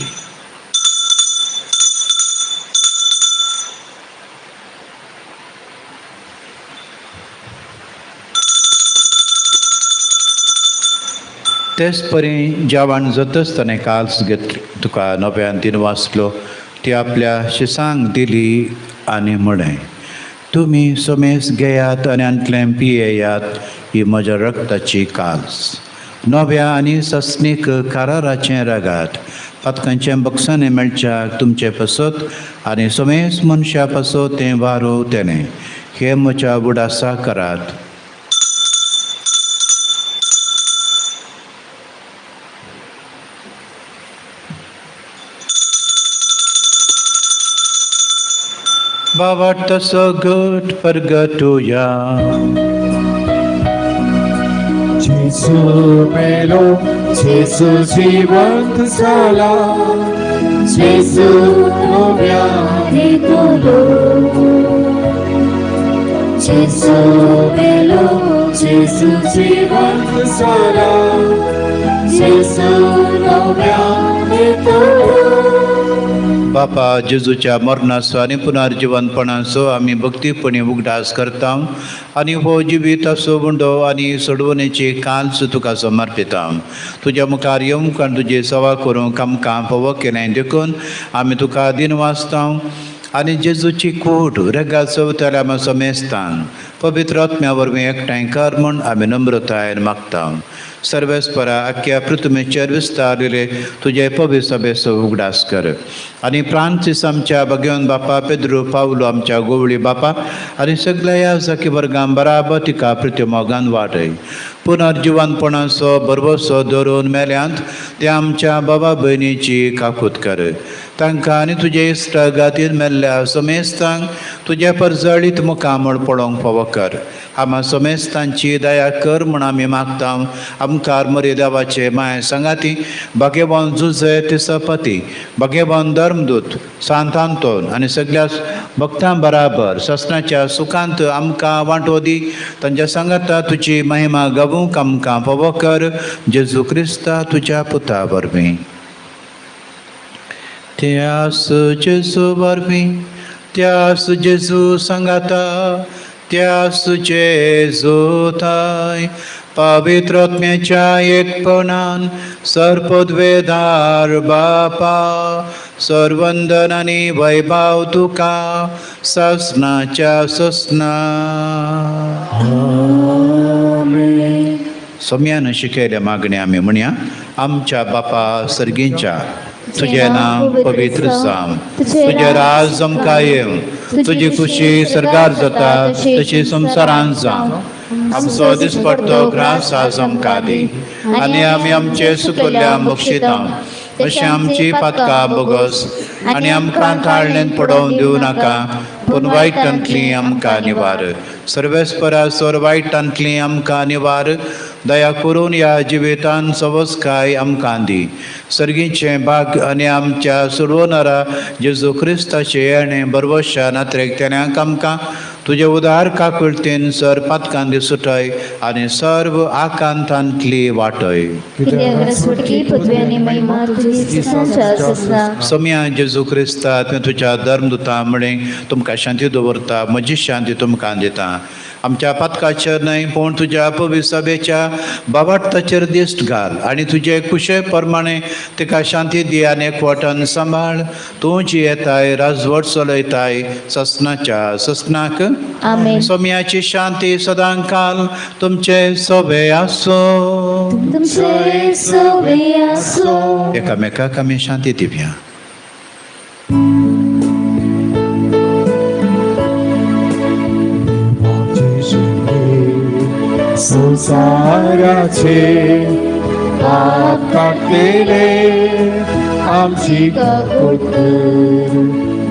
तेच परी जेवण जातच ताणें काल्स घेतली तुका नव्यान दिनवासलो ती आपल्या शिसांक दिली आनी म्हळें तुमी समेस घेयात आनी आंतलें पियेयात, ही म्हज्या रक्ताची काल्स, नव्या आनी सस्नीक कराराचें रगात. पातकांचें बक्षाणें मेळच्याक तुमचे पासत आनी समेस मनशा पासत तें वारोवतेलें. हें म्हज्या उडासा करात. बाबा सगट परगटुया. जेसू मेलो, जेसू जिवंत जाला, जेसू नव्यान येतलो. जेसू मेलो, जेसू जिवंत जाला, जेसू नव्यान येतलो. बापा, जेजूच्या मरणाचो आनी पुनर्जिवनपणाचो आमी भक्तीपणी उगडास करता आनी हो जिवीत उंडो आनी सोडवणेची काल्स तुका समर्पिता. तुज्या मुखार येवंक आनी तुजी सेवा करूंक आमकां फावो केलें देखून आमी तुका दिनवासता आनी जेजूची कूड रेगाद चवथाल्या आमी समेस्तान पवित्र आत्म्या वरवीं एकठांय कर म्हूण आमी नम्रतायेन मागता. सर्वेस्परा आख्या पृथ्वीचेर विस्तारिल्ले तुजे पवित्र सभेचो उगडास कर आनी फ्रांसीस आमच्या भगवान बापा, पेद्रू पावलो आमच्या गोवळी बापा आनी सगल्या ह्या जाकी वर्गां बराबर तिका पृथ्वी वाडय. पुनर्जिवनपणाचो भरवसो धरून मेल्यांत ते आमच्या बाबा भयणीची काकूत कर. तांकां आनी तुजे इश्ट गातीन मेल्ल्या समेस्तांक तुज्या परजळीत मुखामळ पळोवंक फावो कर. आमा समेस्तांची दया कर म्हूण आमी मागता. आमकार मरे देवाचे माय सांगाती भाग्यवान जुजे तिसपती, भाग्यवान धर्मदूत सांत आंतोन आनी सगल्या भक्तां बराबर ससनाच्या सुखांत आमकां वांटो दी. तांच्या सांगाता तुजी महिमा गावूंक आमकां फावो कर. जेजू क्रिस्ता तुज्या पुता वरवीं. त्यास जेजू वरवीं, त्यास जेजू सांगाता, त्यास जेजू थाय पवित्र आत्म्याच्या एकपणान सर्पद्वेदार बापा, सर्वंदन आनी वैभाव तुका ससनाच्या ससना. सम्यान शिकयल्या मागण्या आमी म्हणया. आमच्या बापा सर्गींच्या, तुजें नांव पवित्र जावं, तुजें राज आमकां येवं, तुजी खुशी सर्गार जाता तशी संवसारांत जावं. आमचो दिसपट्टो ग्रास आज आमकां दी आनी आमी आमचे सुकल्ल्या बक्षिता अशें आमची पातकां बोगस आनी आमकां ताळणेन पडोवन दिवं नाका, पूण वायटांतली आमकां निवार. सर्वेस्परा सोर वायटांतली आमकां निवार. दया करून ह्या जिवितान सवस्काय आमकां दी. सर्गीचें भाग आनी आमच्या सोडवणारा जेजू क्रिस्ताचें येणें बरवशा नात्रेकतेल्यांक आमकां तुजे उदार काकुळतेन सर पातकां सुटय आनी सर्व आकांतांतली वाटय. सम्या जेजू क्रिस्ता तुवें तुज्या धर्मदुता म्हळें तुमकां शांती दवरता, म्हजी शांती तुमकां दिता. आमच्या पातकाचेर न्हय पूण तुज्या पवित्र सभेच्या बाबाटाचेर दिश्ट घाल आनी तुजे कुशे प्रमाणे तिका शांती दी आनी एकवटान सांबाळ. तूं जी येताय राजवट चलयताय ससनाच्या ससनाक. सोम्याची शांती सदां काल तुमचे सोबे आसो. एकामेकाक आमी शांती दिवया. संसाराचे पाप काडटले आमची काकूट कर.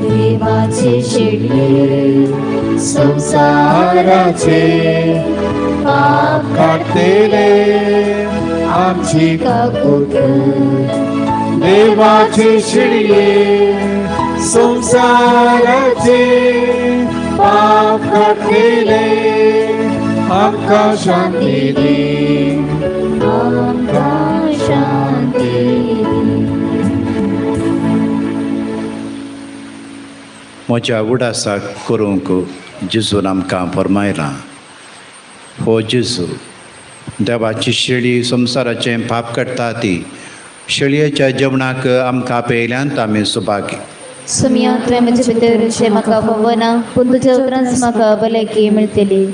देवाचे शेळये संसाराचे पाप काडटले आमची काकूट कर. देवाचे शेळये संसाराचे पाप काडटले आमकां शांती दी, आमकां शांती दी. म्हज्या उडासाक करूंक जेजून आमकां फर्मायलां. हो जेजू देवाची शेळी संवसाराचें पाप काडटा ती शेळयेच्या जेवणाक आमकां पेयल्यांत आमी सुभागी. सुमिया तुवें म्हजे भितर अशें म्हाका फावना, पूण तुज्या उपरांत म्हाका भलायकी मेळटली.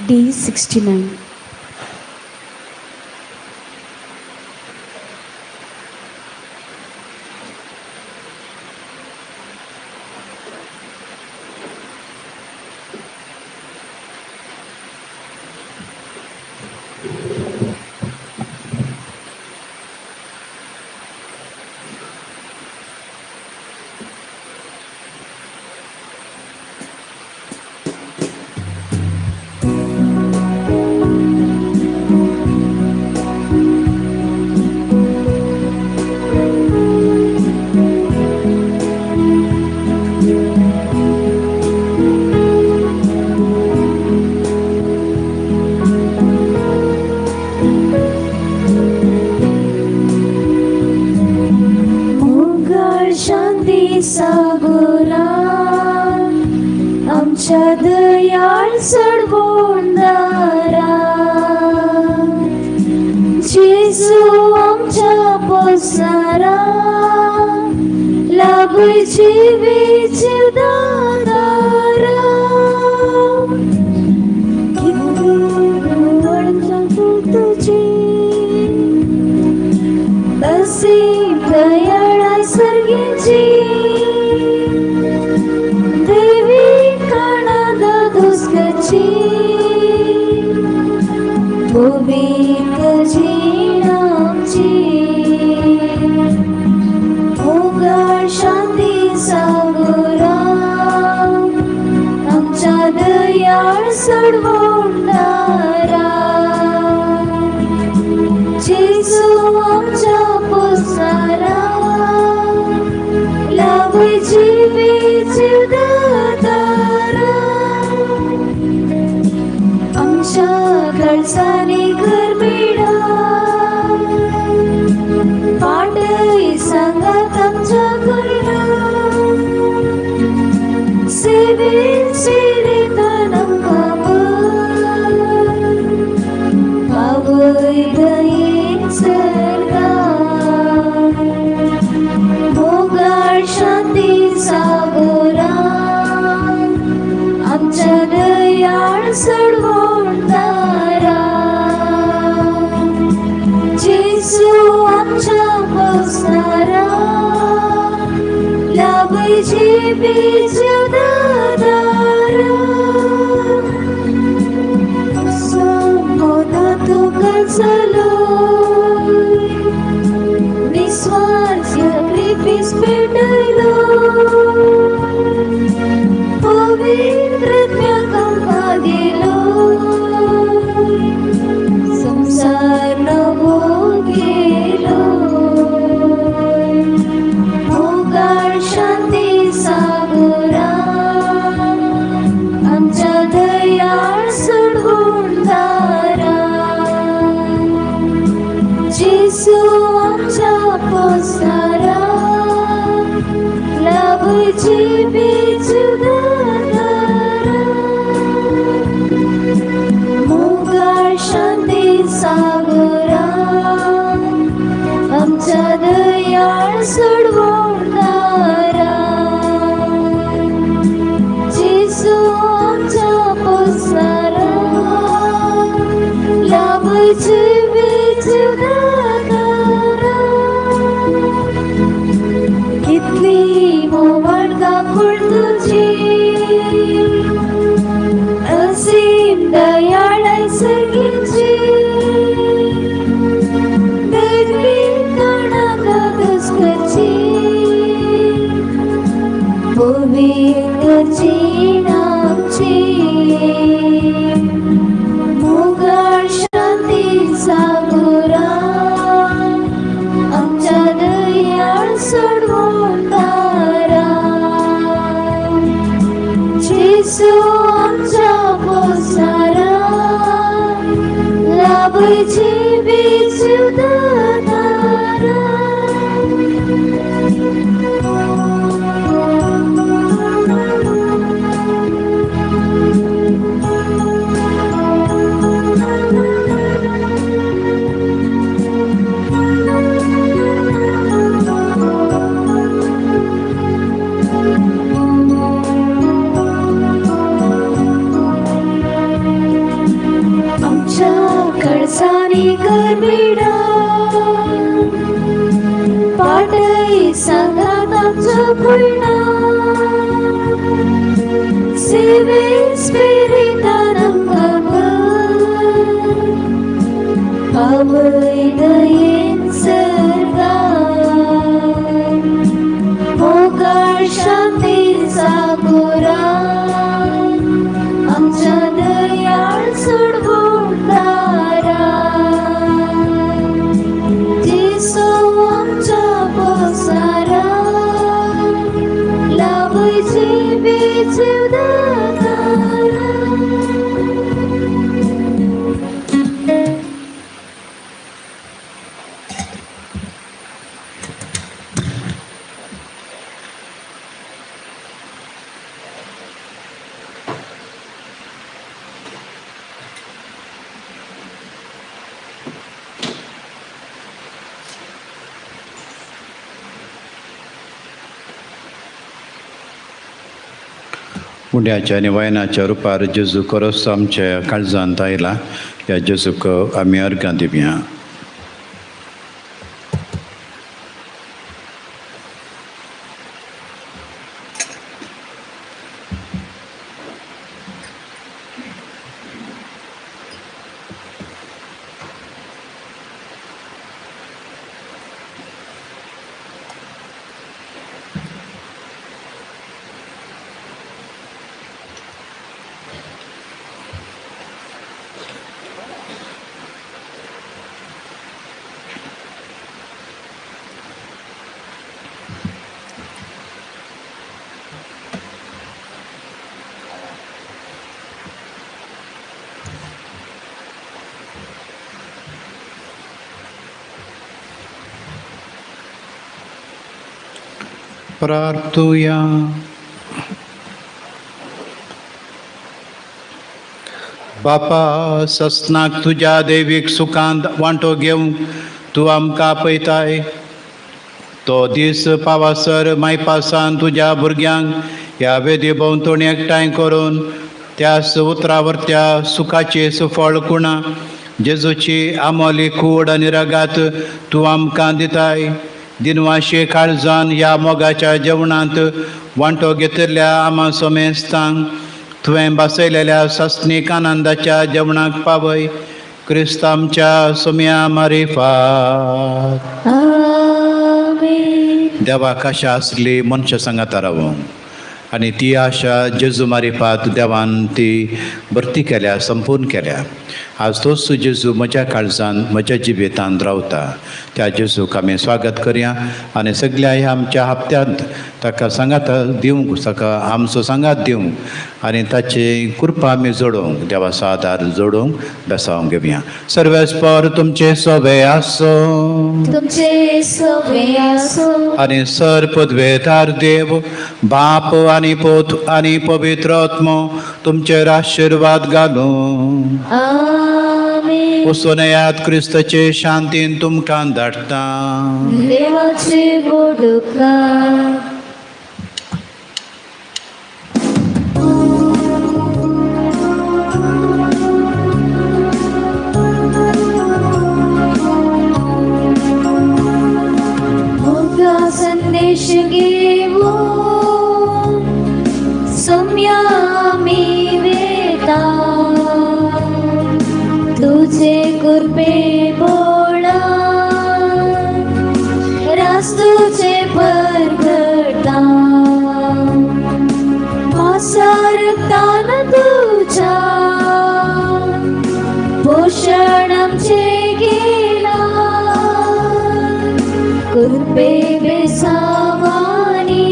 D69. मोगाळ शांती सागोरा. जेसू आमच्या पोसारा लाभय जिबी दातारा. आमच्या कळसानी करबिडा पाटय सांगात आमचो फुलना सेवे स्पिरितान आमकां कर आवय दयेन सरकार मोगाळ शांती साकोरा आमच्या दयाळ सोडवून. जेसू आमच्या पोसारा लाभय जिबी दातारा. उंड्याच्या आनी वायनाच्या रुपार जेजू खरोच आमच्या काळजांत आयला. ह्या जेजूक आमी अर्गां दिवया. प्रार्थुया. बापा ससनाक तुज्या देवीक सुखांत वांटो घेवंक तूं आमकां आपयताय. तो दीस पावासर मायपासान तुज्या भुरग्यांक ह्या वेदी भोंवतणी एकठांय करून त्या उतरावरत्या सुखाची सुफळ कुणा जेजूची आमोली कूड आनी रगात तूं आमकां दिताय. दिनवाशी काळजान ह्या मोगाच्या जेवणांत वांटो घेतिल्ल्या आमा सोमेस्तांक तुवें बसयलेल्या सस्नीक आनंदाच्या जेवणाक पावय. क्रिस्त आमच्या सोम्या मारिफात. आमेन. देवाक आशा आसली मनशां सांगाता रावोंक आनी ती आशा जेजू मारिफात देवान ती भरती केल्या, संपूर्ण केल्या. आज तोच जेजू म्हज्या काळजान म्हज्या जिवितांत रावता. त्या जेजूक आमी स्वागत करया आनी सगल्या ह्या आमच्या हप्त्यांत ताका सांगात दिवंक, ताका आमचो सांगात दिवंक आनी ताची कृपा आमी जोडोवंक, देवाचो आदार जोडोवंक बेसावंक घेवया. सर्वेस्पर तुमचे सोबे आसूं. तुमचे सोबे आसूं. आनी सर पदवेदार देव बाप आनी पूत आनी पवित्र आत्मो तुमचेर आशिर्वाद घालूं. आमेन. वचून येयात, क्रिस्ताचे शांतीन तुमकां धाडटा. देवाचे बोडुका. मोगा संदेश घेवो सम्यामी वेता तुझे कृपे बोळा रास्तुचे परगटा पासारतान तुझ्या पोषण आमचे गेला कृपे बेसावानी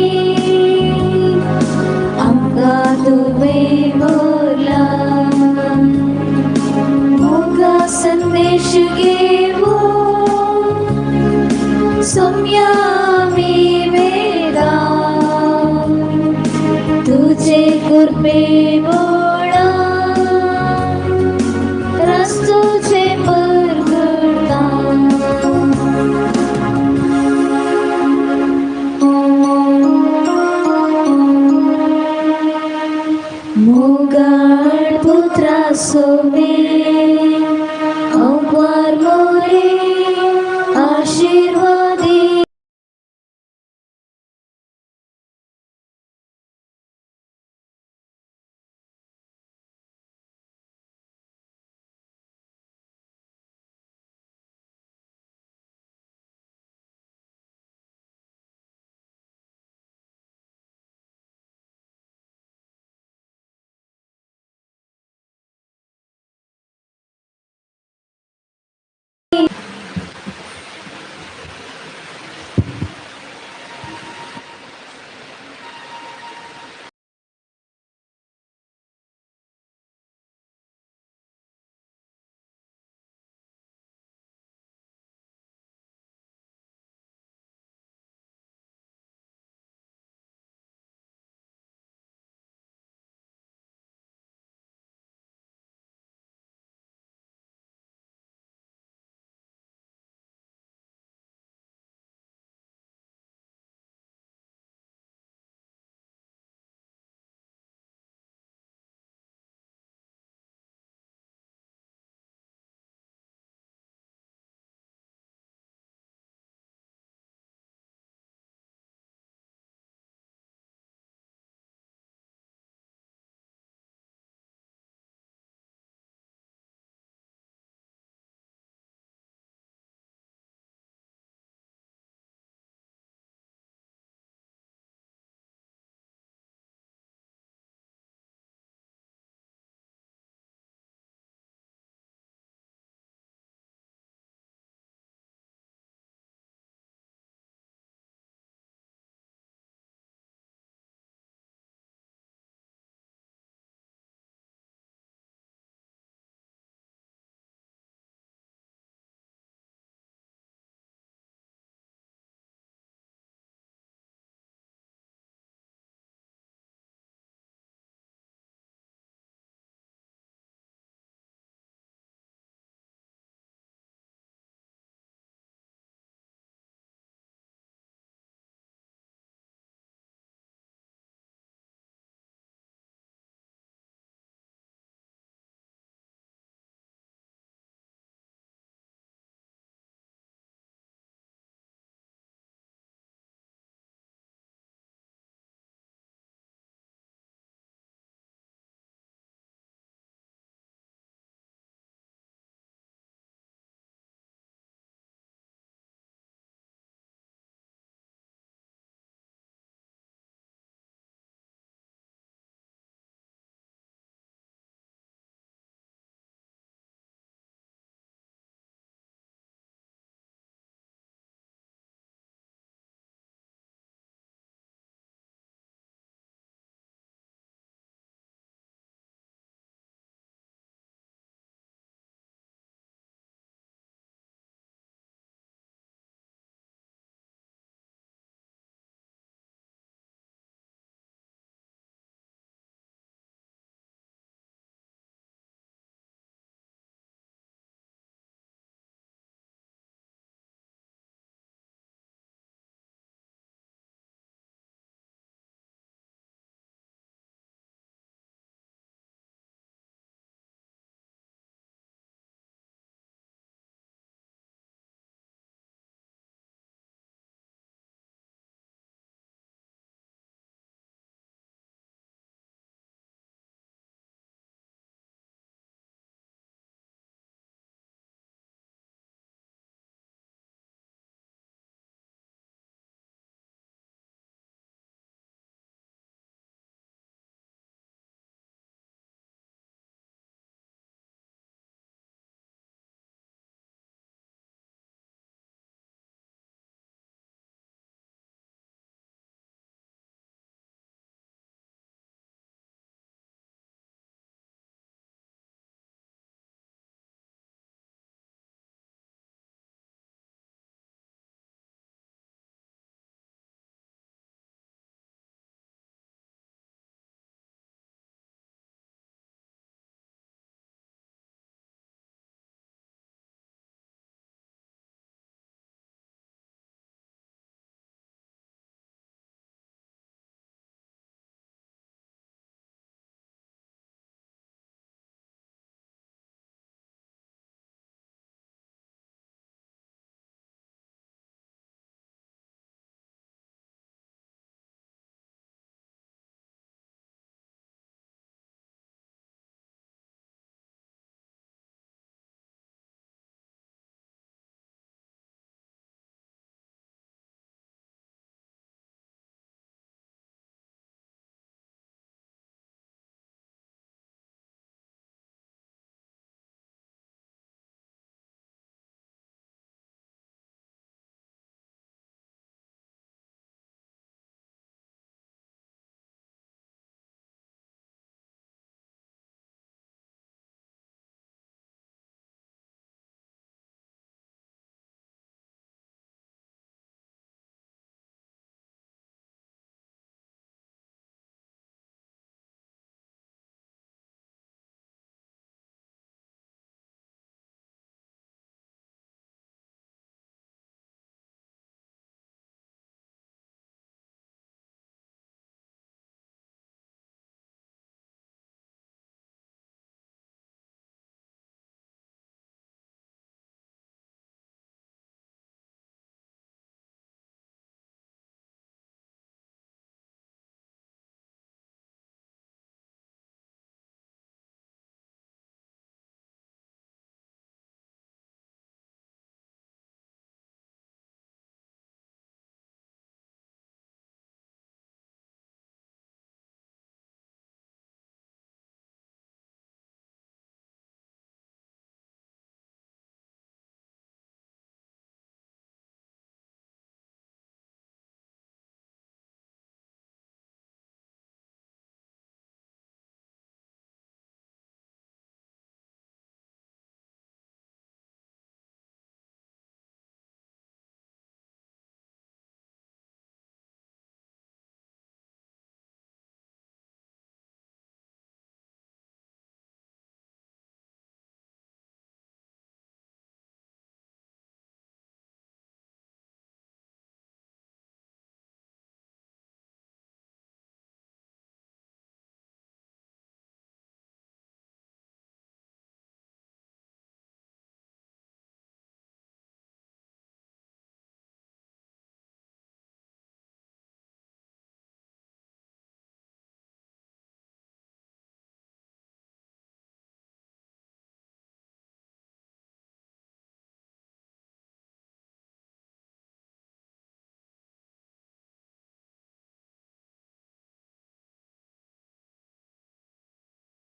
आमकां तुवें. कृपेबळा रस्तुचे परगडता. मुगाड पुत्रा सोमे